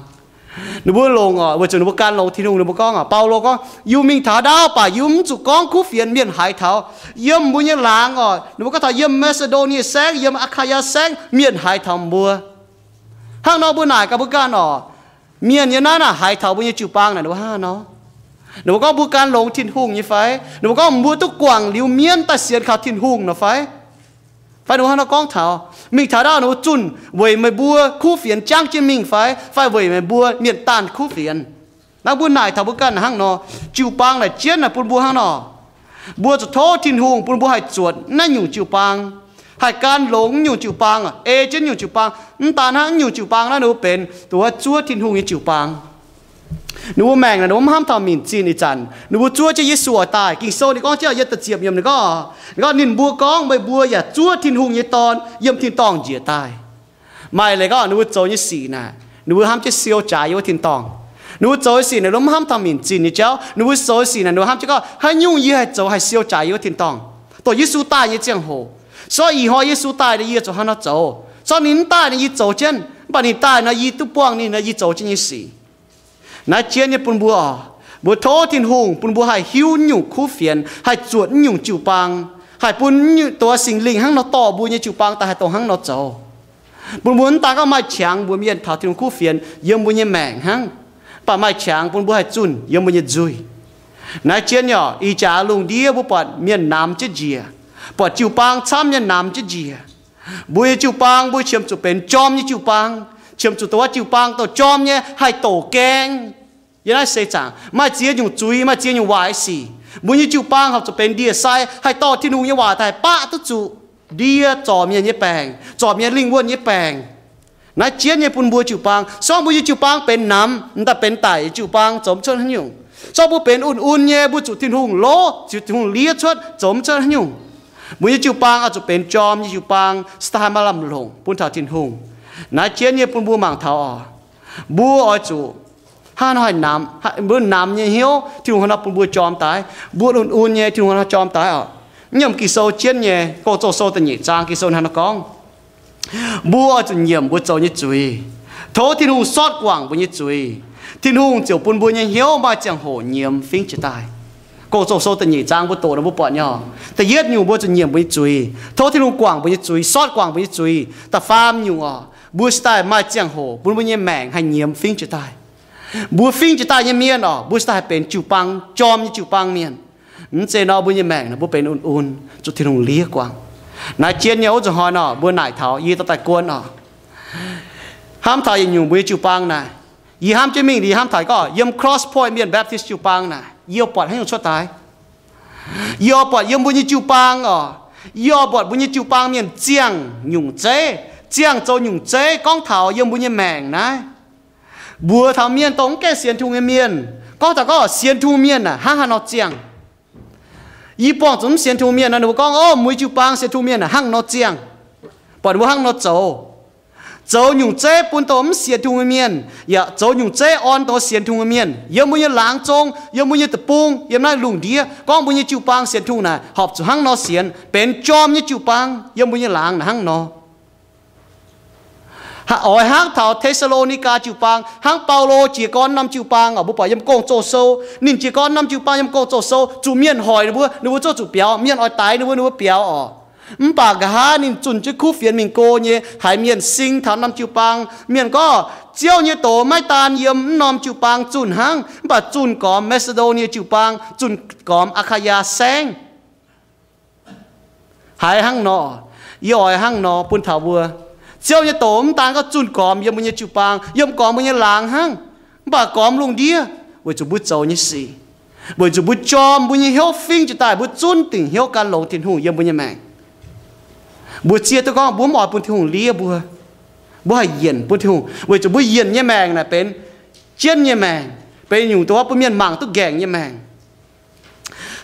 Ninh mbuo longc orqc, weic zuqc ninh mbuo gan longx Tin-Hungh, ninh mbuo gorngv orqc, Baulo gorngv, yie mingh taux ndaauv baac yie mv zuqc gorngv kuv fienx mienh haiz taux. Yiem mbuo nyei laangz orqc, ninh mbuo gorngv taux yiem Maa^si^ndo^nie Saengv, yiem Aa^kaa^yaa Saengv, mienh haiz taux mbuo. Hnangv nor mbuo naaic gaax mbuo ganh orqc, mienh yiem naaiv naaic haiz taux mbuo nyei jiu-baang naaic, ninh mbuo hnangv haaix nor? Ninh mbuo gorngv mbuo gan longx Tin-Hungh nyei fai? Ninh mbuo gorngv mbuo duqv guangc liuz mienv daaih sienx kaux Tin-Hungh nor fai? Fai ninh mbuo hnangv nor gorngv taux, mingh taux ndaauv ninh mbuo zunh weic meih mbuo kuv fienx jangv jienv mingh fai, fai weic meih mbuo mienh daanh kuv fienx? Naaiv mbuo naaic taux mbuo ganh hnangv nor, jiu-baang naaic jienv naaic bun mbuo hnangv nor. Mbuo zuqc tov Tin-Hungh bun mbuo haih zuotc naaiv nyungc jiu-baang, haih gan longx nyungc jiu-baang, ei jienv nyungc jiu-baang. Mv daan hnangv, nyungc jiu-baang naaiv ninh mbuo benx dongh wuov zuov Tin-Hungh nyei jiu-baang. Ninh mbuo maengc naaic ninh mbuo mv hnamv taux minc zinh ih zanc. Ninh mbuo zuov jienv Yesu oix daaih. Ging-Sou ninh gorngv jienv yietc da'ziepc yiemc ninh gorngv, ninh gorngv, ninh mbuo gorngv, meih mbuo yaac zuov Tin-Hungh nyei Dorn yiem tin-dorngh njiec daaih. Maaih leiz gorngv ninh mbuo zoux nyei sic naaic, ninh mbuo hnamv jienv siou jaax yiem wuov tin-dorngh. Ninh mbuo zoux nyei sic naaic, ninh mbuo mv hnamv taux minc zinh nyei jauv. Ninh mbuo zoux nyei sic naaic, ninh mbuo hnamv jienv gorngv, haaix nyungc yie haih zoux haih siou jaax yiem wuov tin-dorngh. Dongh Yesu daaih nyei ziangh hoc, se gorngv ih hnoi Yesu daaih naaic, yie zuqc hnangv haaix nor zoux. Se gorngv ninh mv daaih naaic, yie zoux jienv. Mv baac ninh daaih nor, yie duqv buangh ninh nor, yie zoux jienv nyei sic. Naaiv jienv nyei bun mbuo oc, mbuo tov Tin-Hungh bun mbuo haih hiuv nyungc kuv fienx, haih zuotc nyungc jiu-baang, haih bun dongh Singx Lingh hnangv nor dorh mbuo nyei jiu-baang daaih haih dongh hnangv nor zoux. Bun mbuo mv daan gorngv maaih qangx mbuox mienh taux Tin-Hungh kuv fienx yiem mbuo nyei maengc hnangv, mv baac maaih qangx bun mbuo haih zunh yiem mbuo nyei nzuih. Naaiv jienv nyei oc, ih jaax lungh ndiev mbuo buatc mienh namx jienv njiec, buatc jiu-baang camv nyei namx jienv njiec. Mbuo nyei jiu-baang mbuo qiemx zuqc benx jorm nyei jiu-baang, qiemx zuqc dongh wuov jiu-baang dongh jorm nyei haih doqc gaeng. Yiem naaiv seix zaangc maaih ziex nyungc zuiz, maaih ziex nyungc waaic sic. Mbuo nyei jiu-baang horpc zuqc benx ndie-sai, haih dorh Tin-Hungh nyei waac daaih baqv duqv zuqc ndie zorc mienh nyei baengc, zorc mienh lingh wuonh nyei baengc. Naaiv jienv nyei bun mbuo jiu-baang. Se gorngv mbuo nyei jiu-baang benx namx, mv daaih benx daic nyei jiu-baang, zoux mv cuotv haaix nyungc. Se gorngv mbuo benx un-un nyei, mbuo zuqc Tin-Hungh loqc, zuqc Tin-Hungh liev cuotv, zoux mv cuotv haaix nyungc. Mbuo nyei jiu-baang oix zuqc benx jorm nyei jiu-baang, se daaih haih maaih lamh longc bun taux Tin-Hungh. Naaiv jienv nyei bun mbuo mangc taux oc, mbuo oix zuqc hnangv haaix nor haih namx, mbuo namx nyei hnyouv Tin-Hungh hnangv haaix nor bun mbuo jorm daaih. Mbuo un-un nyei Tin-Hungh hnangv haaix nor jorm daaih oc. Nyiemc Ging-Sou jienv nyei, Gong-Zoh Sou da'nyeic zaang Ging-Sou hnangv haaix nor gorngv, mbuo oix zuqc nyiemc mbuo zoux nyei zuiz, tov Tin-Hungh sortv guangc mbuo nyei zuiz, Tin-Hungh ziouc bun mbuo nyei hnyouv maaih ziangh hoc nyiemz fingx jiex daaih. Gong-Zoh Sou da'nyeic zaang mbuo doqc nor mbuo buatc nyei oc. Da'yietv nyungc mbuo zuqc nyiemc mbuo nyei zuiz, tov Tin-Hungh guangc mbuo nyei zuiz, sortv guangc mbuo nyei zuiz. Da'faam nyungc oc, mbuo cingx daaih maaih ziangh hoc bun mbuo nyei maengc haih nyiemz fingx jiex daaih. Mbuo fingx jiex daaih nyei mienh oc, mbuo cingx daaih haih benx jiu-baang, jorm nyei jiu-baang mienh. Mv zeiz nor mbuo nyei maengc naaic mbuo benx un-un, zuqc Tin-Hungh liev guangc. Naaiv jienv nyei wuov nzunc hnoi nor mbuo naaic taux yie dorh daaih guon oc. Hnamv taux yietc nyungc mbuo nyei jiu-baang naaic, yie hnamv jienv mingh, yie hnamv taux gorngv yiem Cross Point Mienh Baptist jiu-baang naaic, yie buatc haaix nyungc cuotv daaih. Yie buatc yiem mbuo nyei jiu-baang oc, yie buatc mbuo nyei jiu-baang mienh ziangh nyungc zeiv, ziangh zoux nyungc zeiv gorngv taux yiem mbuo nyei maengc naaiv. Mbuox taux mienh dongh mv gaengh sienx Tin-Hungh nyei mienh, gorngv taux gorngv sienx Tin-Hungh mienh naaic hnangv haaix nor ziangh. Yie buangh zuqc mv sienx Tin-Hungh mienh nor, ninh mbuo gorngv, ov, mbuo nyei jiu-baang sienx Tin-Hungh mienh naaic hnangv nor ziangh. Buatc ninh mbuo hnangv nor zoux. Zoux nyungc zeiv bun dongh mv sienx Tin-Hungh nyei mienh, yaac zoux nyungc zeiv orn dongh sienx Tin-Hungh nyei mienh. Yiem mbuo nyei laangz zong, yiem mbuo nyei deic-bung, yiem naaiv lungh ndiev, gorngv mbuo nyei jiu-baang sienx Tin-Hungh naaic horpc zuqc hnangv nor sienx, benx jorm nyei jiu-baang yiem mbuo nyei laangz naaic hnangv nor. Oix hnangv taux Te^saa^lo^ni^gaa jiu-baang, hnangv Baulo jiez gorn norm jiu-baang oc, mbuo buatc yiem Gong-Zoh sou, ninh jiez gorn norm jiu-baang yiem Gong-Zoh sou, zuqc mienh hoic ninh mbuo, ninh mbuo zungv zuqc biaux, mienh oix daix ninh mbuo, ninh mbuo biaux oc. Mv baac nqa'haav ninh zunh jienv kuv fienx mingh go nyei, haiz mienh sing taux norm jiu-baang. Mienh gorngv, Ziouv nyei doz maiv daan yiem mv norm jiu-baang zunh hnangv, mv baac zunh gormx Maa^si^ndo^nie jiu-baang, zunh gormx Aa^kaa^yaa Saengv. Haiz hnangv nor, yie oix hnangv nor bun taux mbuo. Ziouv nyei doz mv daan gorngv zunh gormx yiem mbuo nyei jiu-baang, yiem gormx mbuo nyei laangz hnangv, mv baac gormx lungh ndiev, weic zuqc mbuo zoux nyei sic, weic zuqc mbuo jorm mbuo nyei hnyouv fingv jiez daaih, mbuo zunv dingc hnyouv gan longx Tin-Hungh yiem mbuo nyei maengc. Mbuo zieqv duqv gorngv mbuo mv oix bun Tin-Hungh liev mbuo. Mbuo haih yienc bun Tin-Hungh, weic zuqc mbuo yienc nyei maengc naaic benx jienv nyei maengc, benx nyungc dongh wuov bun mienh mangc duqv nqaengc nyei maengc.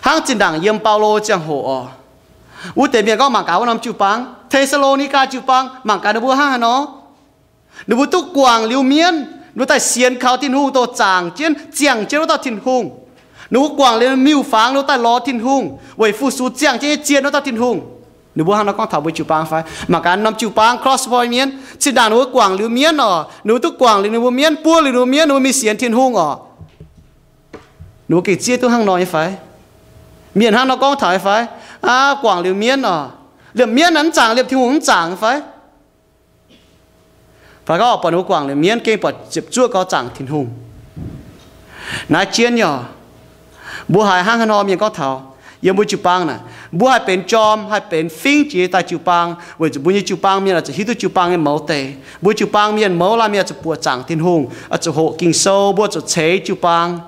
Hnangv zinh ndaangc yiem Baulo ziangh hoc oc, wuov deix mienh gorngv mangc gaax wuov norm jiu-baang, Te^saa^lo^ni^gaa jiu-baang, mangc gaax ninh mbuo hnangv haaix nor. Ninh mbuo duqv guangc liuz mienv, ninh mbuo daaih sienx kaux Tin-Hungh, dongh zaangc jienv, ziangh jienv wuov dauh Tin-Hungh. Ninh mbuo guangc liuz miuc-fangx, ninh mbuo daaih lorz Tin-Hungh weic fu-sux ziangh jienv nyei zien wuov dauh Tin-Hungh. Ninh mbuo hnangv nor gorngv taux mbuo jiu-baang fai? Mangc gaax norm jiu-baang Cross Point mienv, zinh ndaangc ninh mbuo guangc liuz mienv oc, ninh mbuo duqv guangc liuz ninh mbuo mienv, buov liuz ninh mbuo mienv, ninh mbuo mingh sienx Tin-Hungh oc. Ninh mbuo gengh zieqv duqv hnangv nor nyei fai? Mienh hnangv nor gorngv taux nyei fai? Aa, guangc liuz mienv oc, liemh mienv naaic mv zaangc, liemh Tin-Hungh mv zaangc fai? Fai gorngv buatc ninh mbuo guangc liuz mienv gengh buatc ziepc zuoqv gau zaangc Tin-Hungh. Naaiv jienv nyei oc. Mbuo haiz hnangv haaix nor mienh gorngv taux yiem mbuo jiu-baang naaic, mbuo haih benx jorm, haih benx fingv jiex daaih jiu-baang, weic zuqc mbuo nyei jiu-baang mienh oix zuqc hiuv duqv jiu-baang nyei mouz deix. Mbuo jiu-baang mienh mouz laanh mienh oix zuqc buoqc zaangc Tin-Hungh, oix zuqc hoqc Ging-Sou, mbuo zuqc ceix jiu-baang,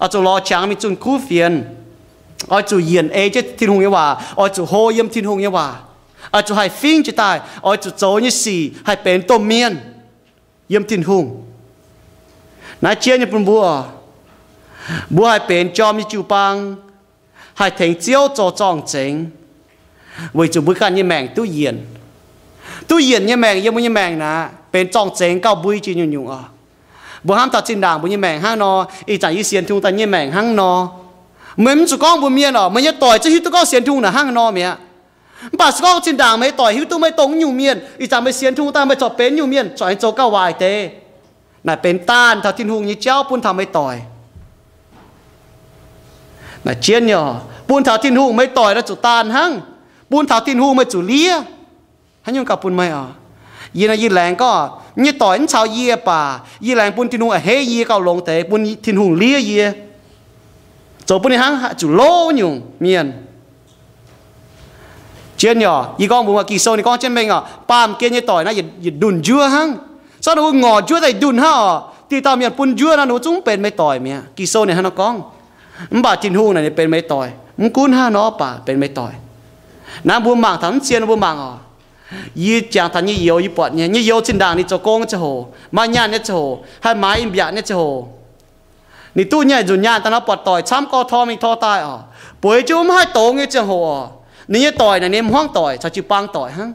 oix zuqc lorz qangx mingh zunh kuv fienx, oix zuqc yienc ei jienv Tin-Hungh nyei waac, oix zuqc hlo yiem Tin-Hungh nyei waac, oix zuqc haih fingv jiex daaih, oix zuqc zoux nyei sic haih benx domh mienh yiem Tin-Hungh. Naaiv jienv nyei bun mbuo, mbuo haih benx jorm nyei jiu-baang, haih tengx Ziouv zoux zorng-zengx, weic zuqc mbuo ganh nyei maengc duqv yienc. Duqv yienc nyei maengc yiem mbuo nyei maengc naaic benx zorng-zengx gauh mbui jiex nyungc-nyungc oc. Mbuo hnamv taux zinh ndaangc mbuo nyei maengc hnangv nor, ih zanc yie sienx Tin-Hungh daaih nyei maengc hnangv nor. Meih mv zuqc gorngv mbuox mienh oc, meih nyei doic zungv hiuv duqv gorngv sienx Tin-Hungh naaic hnangv nor mi'aqv. Mv baac se gorngv zinh ndaangc meih doic hiuv duqv meih dongh nyungc mienh, ih zanc meih sienx Tin-Hungh daaih meih corc benx nyungc mienh, corc aengx zoux gauh waaic deix. Naaic benx daanh taux Tin-Hungh nyei jauv bun taux meih doic. Naaic jienv nyei oc, bun taux Tin-Hungh meih doic naaic zuqc daanh hnangv. Bun taux Tin-Hungh meih zuqc liev. Haaix nyungc gauh bun meih oc? Yie naaiv yie laengz gorngv, yie nyei doic mv caux yie baac, yie laengz bun Tin-Hungh a'hneiv yie gauh longx deix, bun Tin-Hungh liev yie, zoux bun ninh hnangv zuqc lov nyungc mienh. Jienv nyei oc, yie gorngv mbuox Ging-Sou ninh gorngv jienv mengh oc, baamh gen nyei doic naaiv yietc ndunh njuov hnangv. Sortv ninh mbuo ngorc njuov daaih ndunh hnangv oc. Diuh dauh mienh bun njuov nor, ninh mbuo zungv benx meih doic mi'aqv. Ging-Sou ninh hnangv nor gorngv. Mv baac Tin-Hungh naaic ninh benx meih doic. Mv gunv hnangv nor baac benx meih doic. Naaiv mbuo mangc taux mv zien mbuo mangc oc. Yie jangx taux nyei youz yie buatc nyei, nyei youz zinh ndaangc ninh zoux gong nyei ziangh hoc, maaih nyaanh nyei ziangh hoc, haih maaiz in-mbiatc nyei ziangh hoc, ninh duqv nyaiv nzunc nyaanh daaih nor buatc doic camv gorx tor mingh tor daaih oc. Bueix jienv mv haih dongz nyei ziangh hoc oc, ninh nyei doic naaic ninh hmuangv doic caux jiu-baang doic hnangv.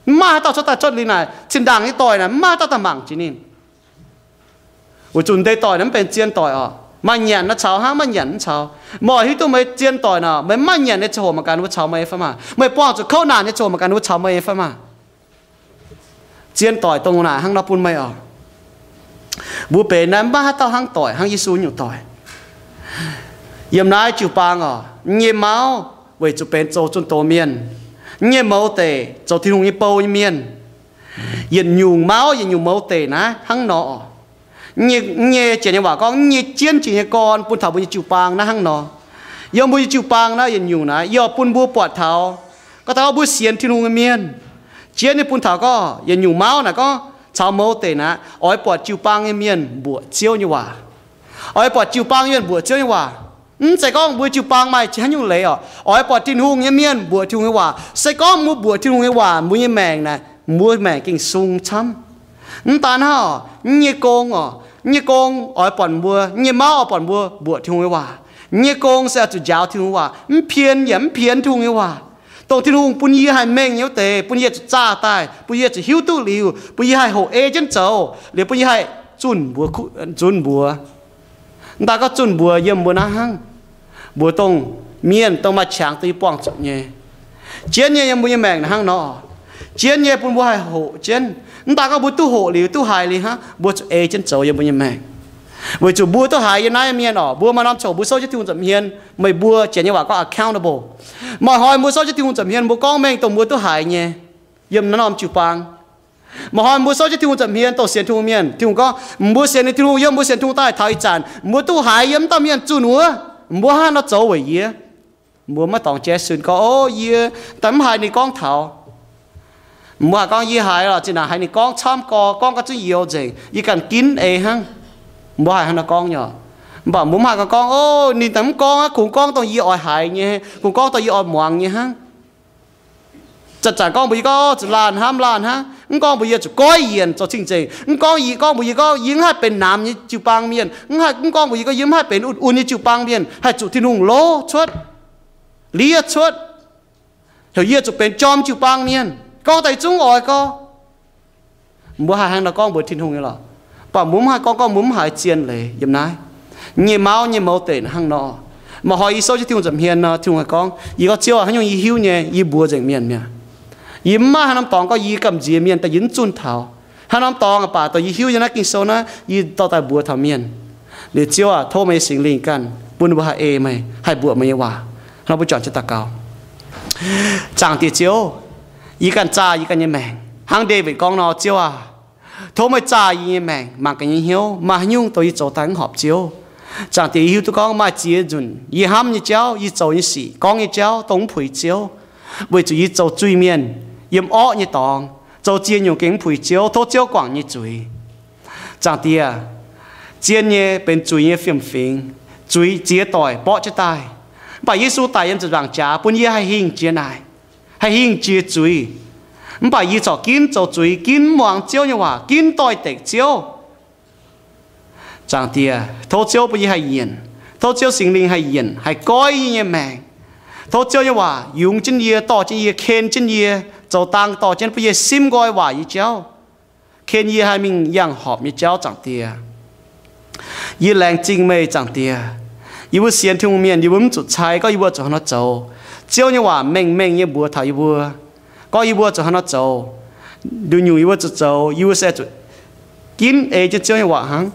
Mv maaih haaix dauh cuotv daaih cuotv liuz naaic, zinh ndaangc nyei doic naaic mv maaih haaix dauh daaih mangc jiex ninh. Weic zuqc deix doic naaic mv benx zien doic oc. Maaih nyanc naaic caux hnangv, maaih nyanc mv caux. Meih oix hiuv duqv meih zien doic nor, meih mv maaih nyanc nyei ziangh hoc mangc gaax ninh mbuo caux meih fai maah? Meih buangh zuqc kouv naanc nyei ziangh hoc mangc gaax ninh mbuo caux meih fai maah? Zien doic dongh naaic hnangv nor bun meih oc. Mbuo benx naaiv mv maaih haaix dauh hnangv doic, hnangv Yesu nyungc doic. Yiem naaiv jiu-baang oc, nyei mauv weic zuqc benx zoux zunh doz mienh, nyei mouz deic zoux Tin-Hungh nyei bou nyei mienh. Yietc nyungc mauv yietc nyungc mouz deic naaiv hnangv nor oc. Nyei, nyei janx nyei waac gorngv, nyei jienv jiex nyei gorn bun taux mbuo nyei jiu-baang naaiv hnangv nor. Yiem mbuo nyei jiu-baang naaiv yietc nyungc naaiv, yie oix bun mbuo buatc taux, gorngv taux mbuo sienx Tin-Hungh nyei mienh, jienv nyei bun taux gorngv yietc nyungc mauv naaic gorngv caux mouz deic naaiv oix buatc jiu-baang nyei mienh mbuoqc Ziouv nyei waac. Oix buatc jiu-baang mienh mbuoqc Ziouv nyei waac. Mv zeiz gorngv mbuo jiu-baang maaih haaix nyungc leiz oc, oix buatc Tin-Hungh nyei mienh mbuoqc Tin-Hungh nyei waac. Se gorngv mbuo mbuoqc Tin-Hungh nyei waac, mbuo nyei maengc naaic, mbuo maengc gengh sung camv. Mv daan hnangv oc, nyei gong oc, nyei gong oix buatc mbuo, nyei mauv oix buatc mbuo mbuoqc Tin-Hungh nyei waac. Nyei gong se oix zuqc njaaux Tin-Hungh nyei waac, mv pien yaac mv pienx Tin-Hungh nyei waac. Dongh Tin-Hungh bun yie haih mengh nyei wuov deix, bun yie zuqc zaah daaih, bun yie zuqc hiuv duqv liuz, bun yie haih hoqc ei jienv zoux, liuz bun yie haih zunh mbuox, nzunc mbuox. Mv daan gorngv zunh mbuox yiem mbuo naaiv hnangv, mbuox dongh mienh dongh maaih qangx dongh yie buangh zuqc nyei. Jienv nyei yiem mbuo nyei maengc naaiv hnangv nor. jienv nyei bun mbuo haih hoqc jienv. Mv baac gorngv mbuo duqv hoqc liuz, duqv haiz liuz hnangv, mbuo zuqc ei jienv zoux yiem mbuo nyei maengc. Weic zuqc mbuo duqv haiz yiem naaiv mienh oc, mbuo maaih norm ziangh hoc mbuo souv jienv Tin-Hungh nza'hmien, meih mbuo janx nyei waac gorngv accountable. Maaih hnoi mbuo souv jienv Tin-Hungh nza'hmien, mbuo gorngv mengh dongh mbuo duqv haiz nyei yiem naaiv norm jiu-baang. Maaih hnoi mbuo souv jienv Tin-Hungh nza'hmien, dongh sienx Tin-Hungh mienh, Tin-Hungh gorngv, mbuo sienx ninh Tin-Hungh, yiem mbuo sienx Tin-Hungh daaih taux ih zanc, mbuo duqv haiz yiem wuov dauh mienh zunh wuov, mbuo hnangv haaix nor zoux weic yie? Mbuo maiv dorngx jaiv suin gorngv, o, yie daaih mv haiz ninh gorngv taux. Mbuo haih gorngv, yie haiz lorqc, zinh ndaangc haiz ninh gorngv camv gorx, gorngv ga'zunv youz nzengc, yie ganh ginv eix hnangv. Mbuo haih hnangv nor gorngv nyei. Mv baac mbuo mv haih gorngv, o, ninh daaih mv gorngv aqv, kungx gorngv dongh yie oix haiz nyei, kungx gorngv dongh yie oix muangx nyei hnangv. Zanc-zanc gorngv mbuox yie gorngv, zuqc laanh hnamv laanh hnangv. Mv gorngv mbuox yie zuqc goiv yienc zoux cing-nzengc. Mv gorngv yie, gorngv mbuox yie gorngv yie mv haih benx namx nyei jiu-baang mienh. Mv haih, mv gorngv mbuox yie gorngv yie mv haih benx un-un nyei jiu-baang mienh, haih zuqc Tin-Hungh lov cuotv, liev cuotv, heuc yie zuqc benx jorm jiu-baang mienh. Gorngv daaih zungv oix gorngv. Mbuo haih hnangv nor gorngv mbuox Tin-Hungh nyei lorqc. Mv baac mbuo mv haih gorngv, gorngv mbuo mv haiz zien leiz yiem naaiv. Nyei mauv nyei mouz deic hnangv nor. Maaih hnoi yie souv jienv Tin-Hungh nza'hmien nor, Tin-Hungh haih gorngv, yie gorngv, Ziouv aac, haaix nyungc yie hiuv nyei, yie mbuox nzengc mienh mi'aqv. Yie mv maaih haaix norm dorngx gorngv yie gamh nziex mienh daaih yie mv zunh taux. Haaix norm dorngx aqv, baac dongh yie hiuv nyei naaiv Ging-Sou naaiv, yie dorh daaih mbuox taux mienh. Liuz Ziouv aac, tov meih nyei Singx Lingh ganh bun ninh mbuo haih ei meih, haih mbuoqc meih nyei waac. Hnangv mbuo juangc jienv daux gaux. Zaangc Diex Ziouv, yie ganh zaah yie ganh nyei maengc. Hnangv Ndaawitv gorngv nor, Ziouv aac, tov meih zaah yie nyei maengc, mangc gaax nyei hnyouv, maaih haaix nyungc dongh yie zoux daaih mv horpc Ziouv. Zaangc Diex, yie hiuv duqv gorngv maaih ziex nzunc yie hnamv nyei jauv, yie zoux nyei sic, gorngv nyei jauv dongh mv puix Ziouv, weic zuqc yie zoux zuiz-mienh, yiem orqv nyei dorngx, zoux ziex nyungc gengh mv puix Ziouv, tov Ziouv guangc nyei zuiz. Zaangc Diex, zien nyei benx zuiz nyei fiem-fingx, zuiz ziex doic borqv jienv daaih. Mv baac Yesu daic yiem ziepc nzaangc jaax bun yie haih hingh jiex naaic, haih hingh jiex zuiz. Mv baac yie corc ginv zoux zuiz, ginv mv muangx Ziouv nyei waac, ginv doix-dekc Ziouv. Zaangc Diex, tov Ziouv bun yie haih yienc, tov Ziouv Singx Lingh haih yienc, haih goiv yie nyei maengc. Tov Ziouv nyei waac yungz jienv yie, dorh jienv yie, ken jienv yie, zoux dang dorh jienv bun yie simv nqoi waaic nyei jauv, ken yie haih mingh yangh horpc nyei jauv, Zaangc Diex. Yie laengz zingh meih, Zaangc Diex. Yie mbuo sienx Tin-Hungh mienh, yie mbuo mv zuqc cai gorngv yie mbuo zuqc haaix nor zoux. Ziouv nyei waac mengh mengh nyei mbuox taux yie mbuo gorngv yie mbuo zuqc haaix nor zoux, nduqc nyungc yie mbuo zuqc zoux, yie mbuo se zuqc ginv ei jienv Ziouv nyei waac hnangv.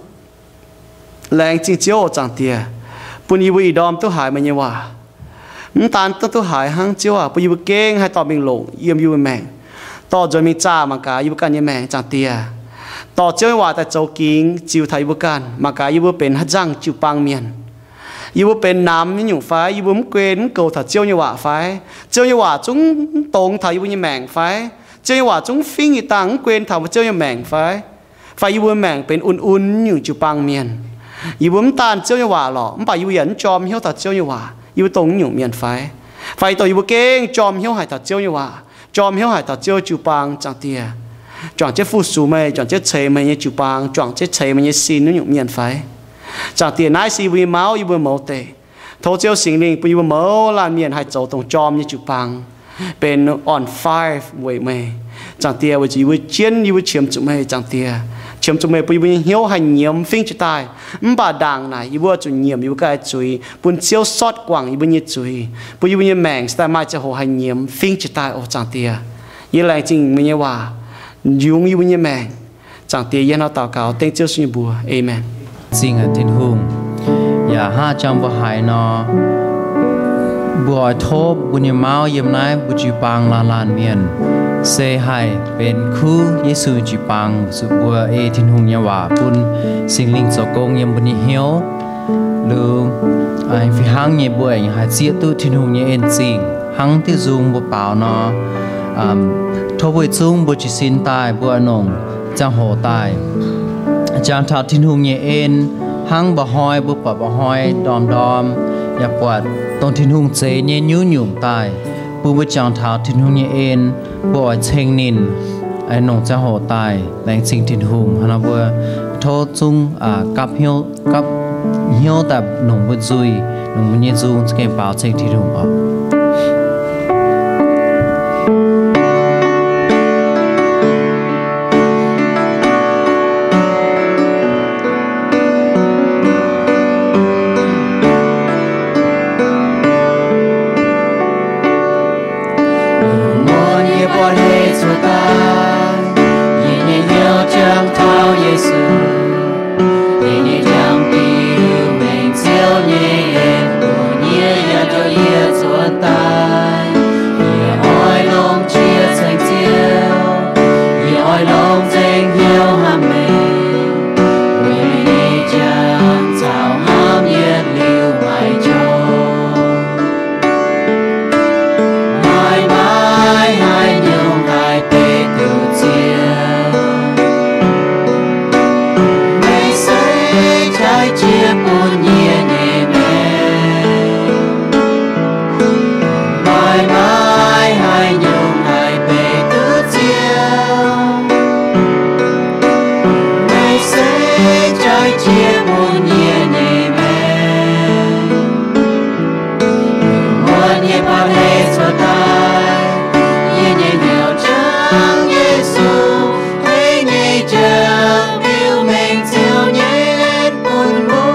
Laengz zingh Ziouv oc, Zaangc Diex, bun yie mbuo ih ndorm duqv haiz meih nyei waac. Mv daan duqv haiz hnangv, Ziouv aac, bun yie mbuo gengh haih dorh mingh longc yiem yie mbuo maengc, dorh nzuonx mingh zaah mangc gaax yie mbuo ganh nyei maengc, Zaangc Diex. Dorh Ziouv nyei waac daaih zoux gingx ziux taux yie mbuo ganh, mangc gaax yie mbuo benx haaix nzangh jiu-baang mienh. Yie mbuo benx namx nyei nyungc fai? Yie mbuo mv guen mv goux taux Ziouv nyei waac fai? Ziouv nyei waac zungv mv dongz taux yie mbuo nyei maengc fai? Ziouv nyei waac zungv mv fingx nyei dangh mv guen taux Ziouv nyei maengc fai? Fai yie mbuo maengc benx un-un nyungc jiu-baang mienh? Yie mbuo mv daanh Ziouv nyei waac lorqc, mv baac yie mbuo yaac mv jorm hnyouv taux Ziouv nyei waac, yie mbuo dongh nyungc mienh fai? Fai dongh yie mbuo gengh jorm hnyouv haic taux Ziouv nyei waac, jorm hnyouv haic taux Ziouv jiu-baang, Zaangc Diex, juangc jienv fu-sux meih, juangc jienv ceix meih nyei jiu-baang, juangc jienv ceix meih nyei sin nyungc mienh fai? Zaangc Diex, naaiv se yie mbuo nyei mauv, yie mbuo mouz deic. Tov Ziouv Singx Lingh bun yie mbuo mouz laanh mienh haih zoux dongh jorm nyei jiu-baang, benx on fire weic meih, Zaangc Diex, weic zuqc yie mbuo jienv, yie mbuo qiemx zuqc meih, Zaangc Diex. Qiemx zuqc meih bun yie mbuo nyei hnyouv haih nyiemz fingx jiex daaih. Mv baac ndaangc naaic yie mbuo zuqc nyiemc yie mbuo ganh nyei zuiz, bun Ziouv sortv guangc yie mbuo nyei zuiz, bun yie mbuo nyei maengc cingx daaih maaih ziangh hoc haih nyiemz fingx jiex daaih oc, Zaangc Diex. Yie laengz zingh meih nyei waac yungz yie mbuo nyei maengc. Zaangc Diex, yie hnangv nor daux gaux dengv Ziouv Yesu nyei mbuox. Aamen. Zingh haic Tin-Hungh, yaac hnangv jang mbuo haiz nor, mbuo oix tov mbuo nyei mauv yiem naaiv mbuo jiu-baang laanh laanh mienh, se haih benx kuv Yesu jiu-baang, zuqc mbuo ei Tin-Hungh nyei waac bun Singx Lingh zoux gong yiem mbuo nyei hnyouv. Liuz, fih hnangv nyei mbuo aengx haih zieqv duqv Tin-Hungh nyei en-zingh hnangv diuh nzung mbuo baaux nor, tov weic zungv mbuo jiez sin daaih mbuo nongc ziangh hoc daaih jangx taux Tin-Hungh nyei en, hnangv mba'hnoi mbuo buatc mba'hnoi ndorm-ndorm, yaac buatc dongh Tin-Hungh zeix nyei nyungc-nyungc daaih, bun mbuo jangx taux Tin-Hungh nyei en, mbuo oix ceng ninh, nongc ziangh hoc daaih laengz zingh Tin-Hungh. Hnangv nor mbuo tov zungv gapv hnyouv, gapv hnyouv daaih nongc mbuo nzuih, nongc mbuo nyei nzung, za'gengh baaux ceng Tin-Hungh oc. Mbuo nyei buoz-ndiev cuotv jaiv jiex bun yie nyei maengc. Maaih, maaih haaix nyungc haih beiv duqv Ziouv. Meih se jaiv jiex bun yie nyei maengc. Muonz nyei baav hei cuotv daaih, yie nyei hnyouv jangx Yesu, hei nyei jangx biux mengh Ziouv nyei en bun mbuo.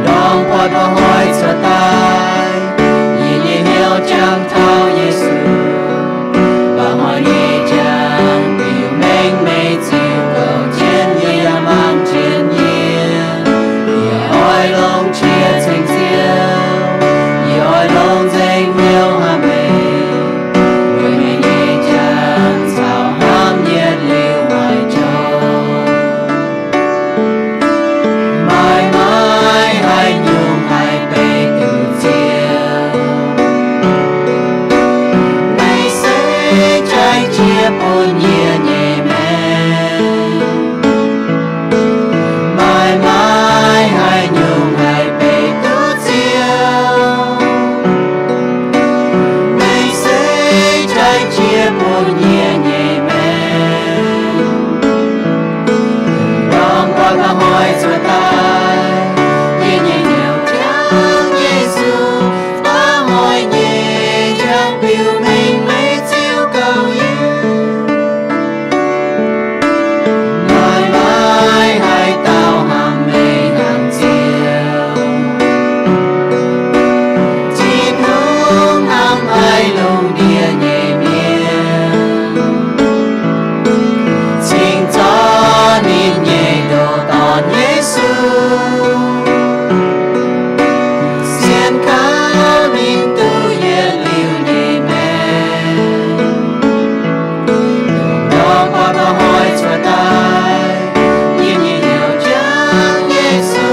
Ndorm buatc baav hnoi cuotv daaih, yie nyei hnyouv jangx taux Yesu. Baav hnoi nyei jangx biux mengh meih ziux gouv jienv yie, yaac mangc jienv yie. Yie oix longc qiex ceng Ziouv, yie oix longc nzengc hnyouv hnamv meih. Weic meih nyei jangx caux hnamv yietc liuz maiv jouh. Maaih, maaih haaix nyungc haih beiv duqv Ziouv. Meih se jaiv jiex bun yie nyei maengc. Maaih, maaih haaix nyungc haih beiv duqv Ziouv. Meih se jaiv jiex bun yie nyei maengc. Ndorm buatc baav hnoi cuotv daaih, yie nyei hnyouv jangx Yesu, baav hnoi nyei jangx biux mengh meih ziux gouv yie. Maaih, maaih haaix dauh hnamv meih hnangv Ziouv. Tin-Hungh hnamv haic lungh ndiev nyei mienh, cingx zorqv ninh nyei ndoqc Dorn Yesu, sienx kaux ninh duqv yietc liuz nyei maengc. Ndorm buatc baav hnoi cuotv daaih, yie nyei hnyouv jangx Yesu,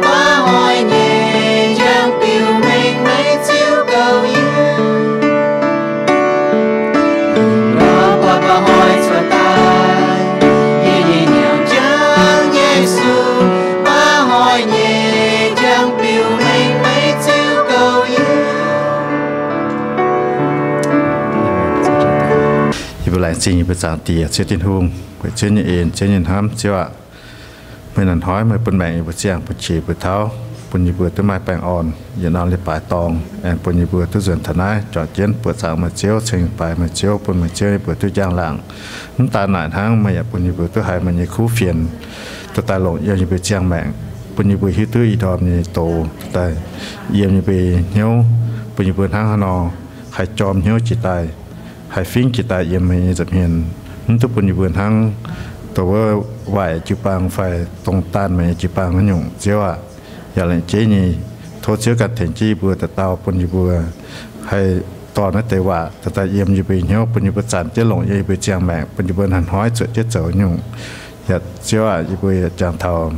baav hnoi nyei jangx biux mengh meih ziux gouv yie. Ndorm buatc baav hnoi cuotv daaih, yie nyei hnyouv jangx Yesu, baav hnoi nyei jangx biux mengh meih ziux gouv yie. Yie mbuo laengz zingh yie mbuo Zaangc Diex Ziouv Tin-Hungh weic Ziouv nyei en, Ziouv nyei hnamv, Ziouv aac. Meih hnangv hnoi meih bun maengc yie mbuo ziangh, bun qiex yie mbuo tauv, bun yie mbuo duqv maaih baengh orn yietc norm leiz-baaix dorngx, aengx bun yie mbuo duqv nzuonx taux naaiv juangc jienv buoqc zaangc meih Ziouv, ceng leiz-baaix meih Ziouv, bun meih Ziouv yie mbuo duqv njang-laangc. Mv daaih naaic hnangv, meih yaac bun yie mbuo duqv haiz meih nyei kuv fienx dorh daaih longc yiem yie mbuo ziangh maengc, bun yie mbuo hiuv duqv ih ndorm nyei doz dorh daaih yiem yie mbuo hnyouv, bun yie mbuo hnangv haaix nor haih jorm hnyouv jiex daaih, haih fingx jiex daaih yiem meih nyei nza'hmien. Mv duqv bun yie mbuo hnangv dongh wuov waaic jiu-baang fai dongh daanh meih nyei jiu-baang haaix nyungc, Ziouv aac. Yaac laengz jeiv nyei, tov Ziouv ganh tengx jienv yie mbuo dauh dauh, bun yie mbuo haih dorh naaiv deix waac dorh daaih yiem yie mbuo hnyouv, bun yie mbuo zanc jienv longc yiem yie mbuo ziangh maengc, bun yie mbuo hnangv hnoi zuotc jienv zoux nyungc. Yaac Ziouv aac, yie mbuo yaac jangx taux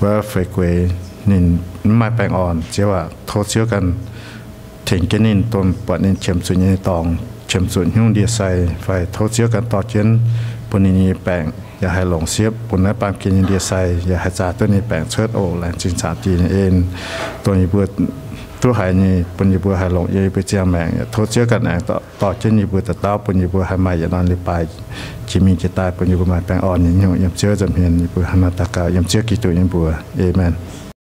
wuov feix gueix ninh mv maaih baengh orn, Ziouv aac, tov Ziouv ganh tengx jienv ninh, dongh buatc ninh qiemx zuqc nyei dorngx, qiemx zuqc haaix nyungc ndie-sai fai, tov Ziouv ganh dorh jienv bun ninh nyei baengc yaac haih longc siepv, bun naaiv baamh gen nyei ndie-sai yaac haih zaah duqv ninh nyei baengc cuotv oc. Laengz zingh Zaangc Diex nyei en, dongh yie mbuo duqv haiz nyei, bun yie mbuo haih longc yiem yie mbuo ziangh maengc. Yaac tov Ziouv ganh aengx dorh jienv yie mbuo dauh dauh, bun yie mbuo haih maaih yietc norm leiz-baaix jiex mingh jiex daaih, bun yie mbuo maaih baengh orn nyei nyungc, yiem Ziouv nza'hmien yie mbuo haih maaih daux gaux yiem Ziouv Giduc nyei mbuox. Aamen.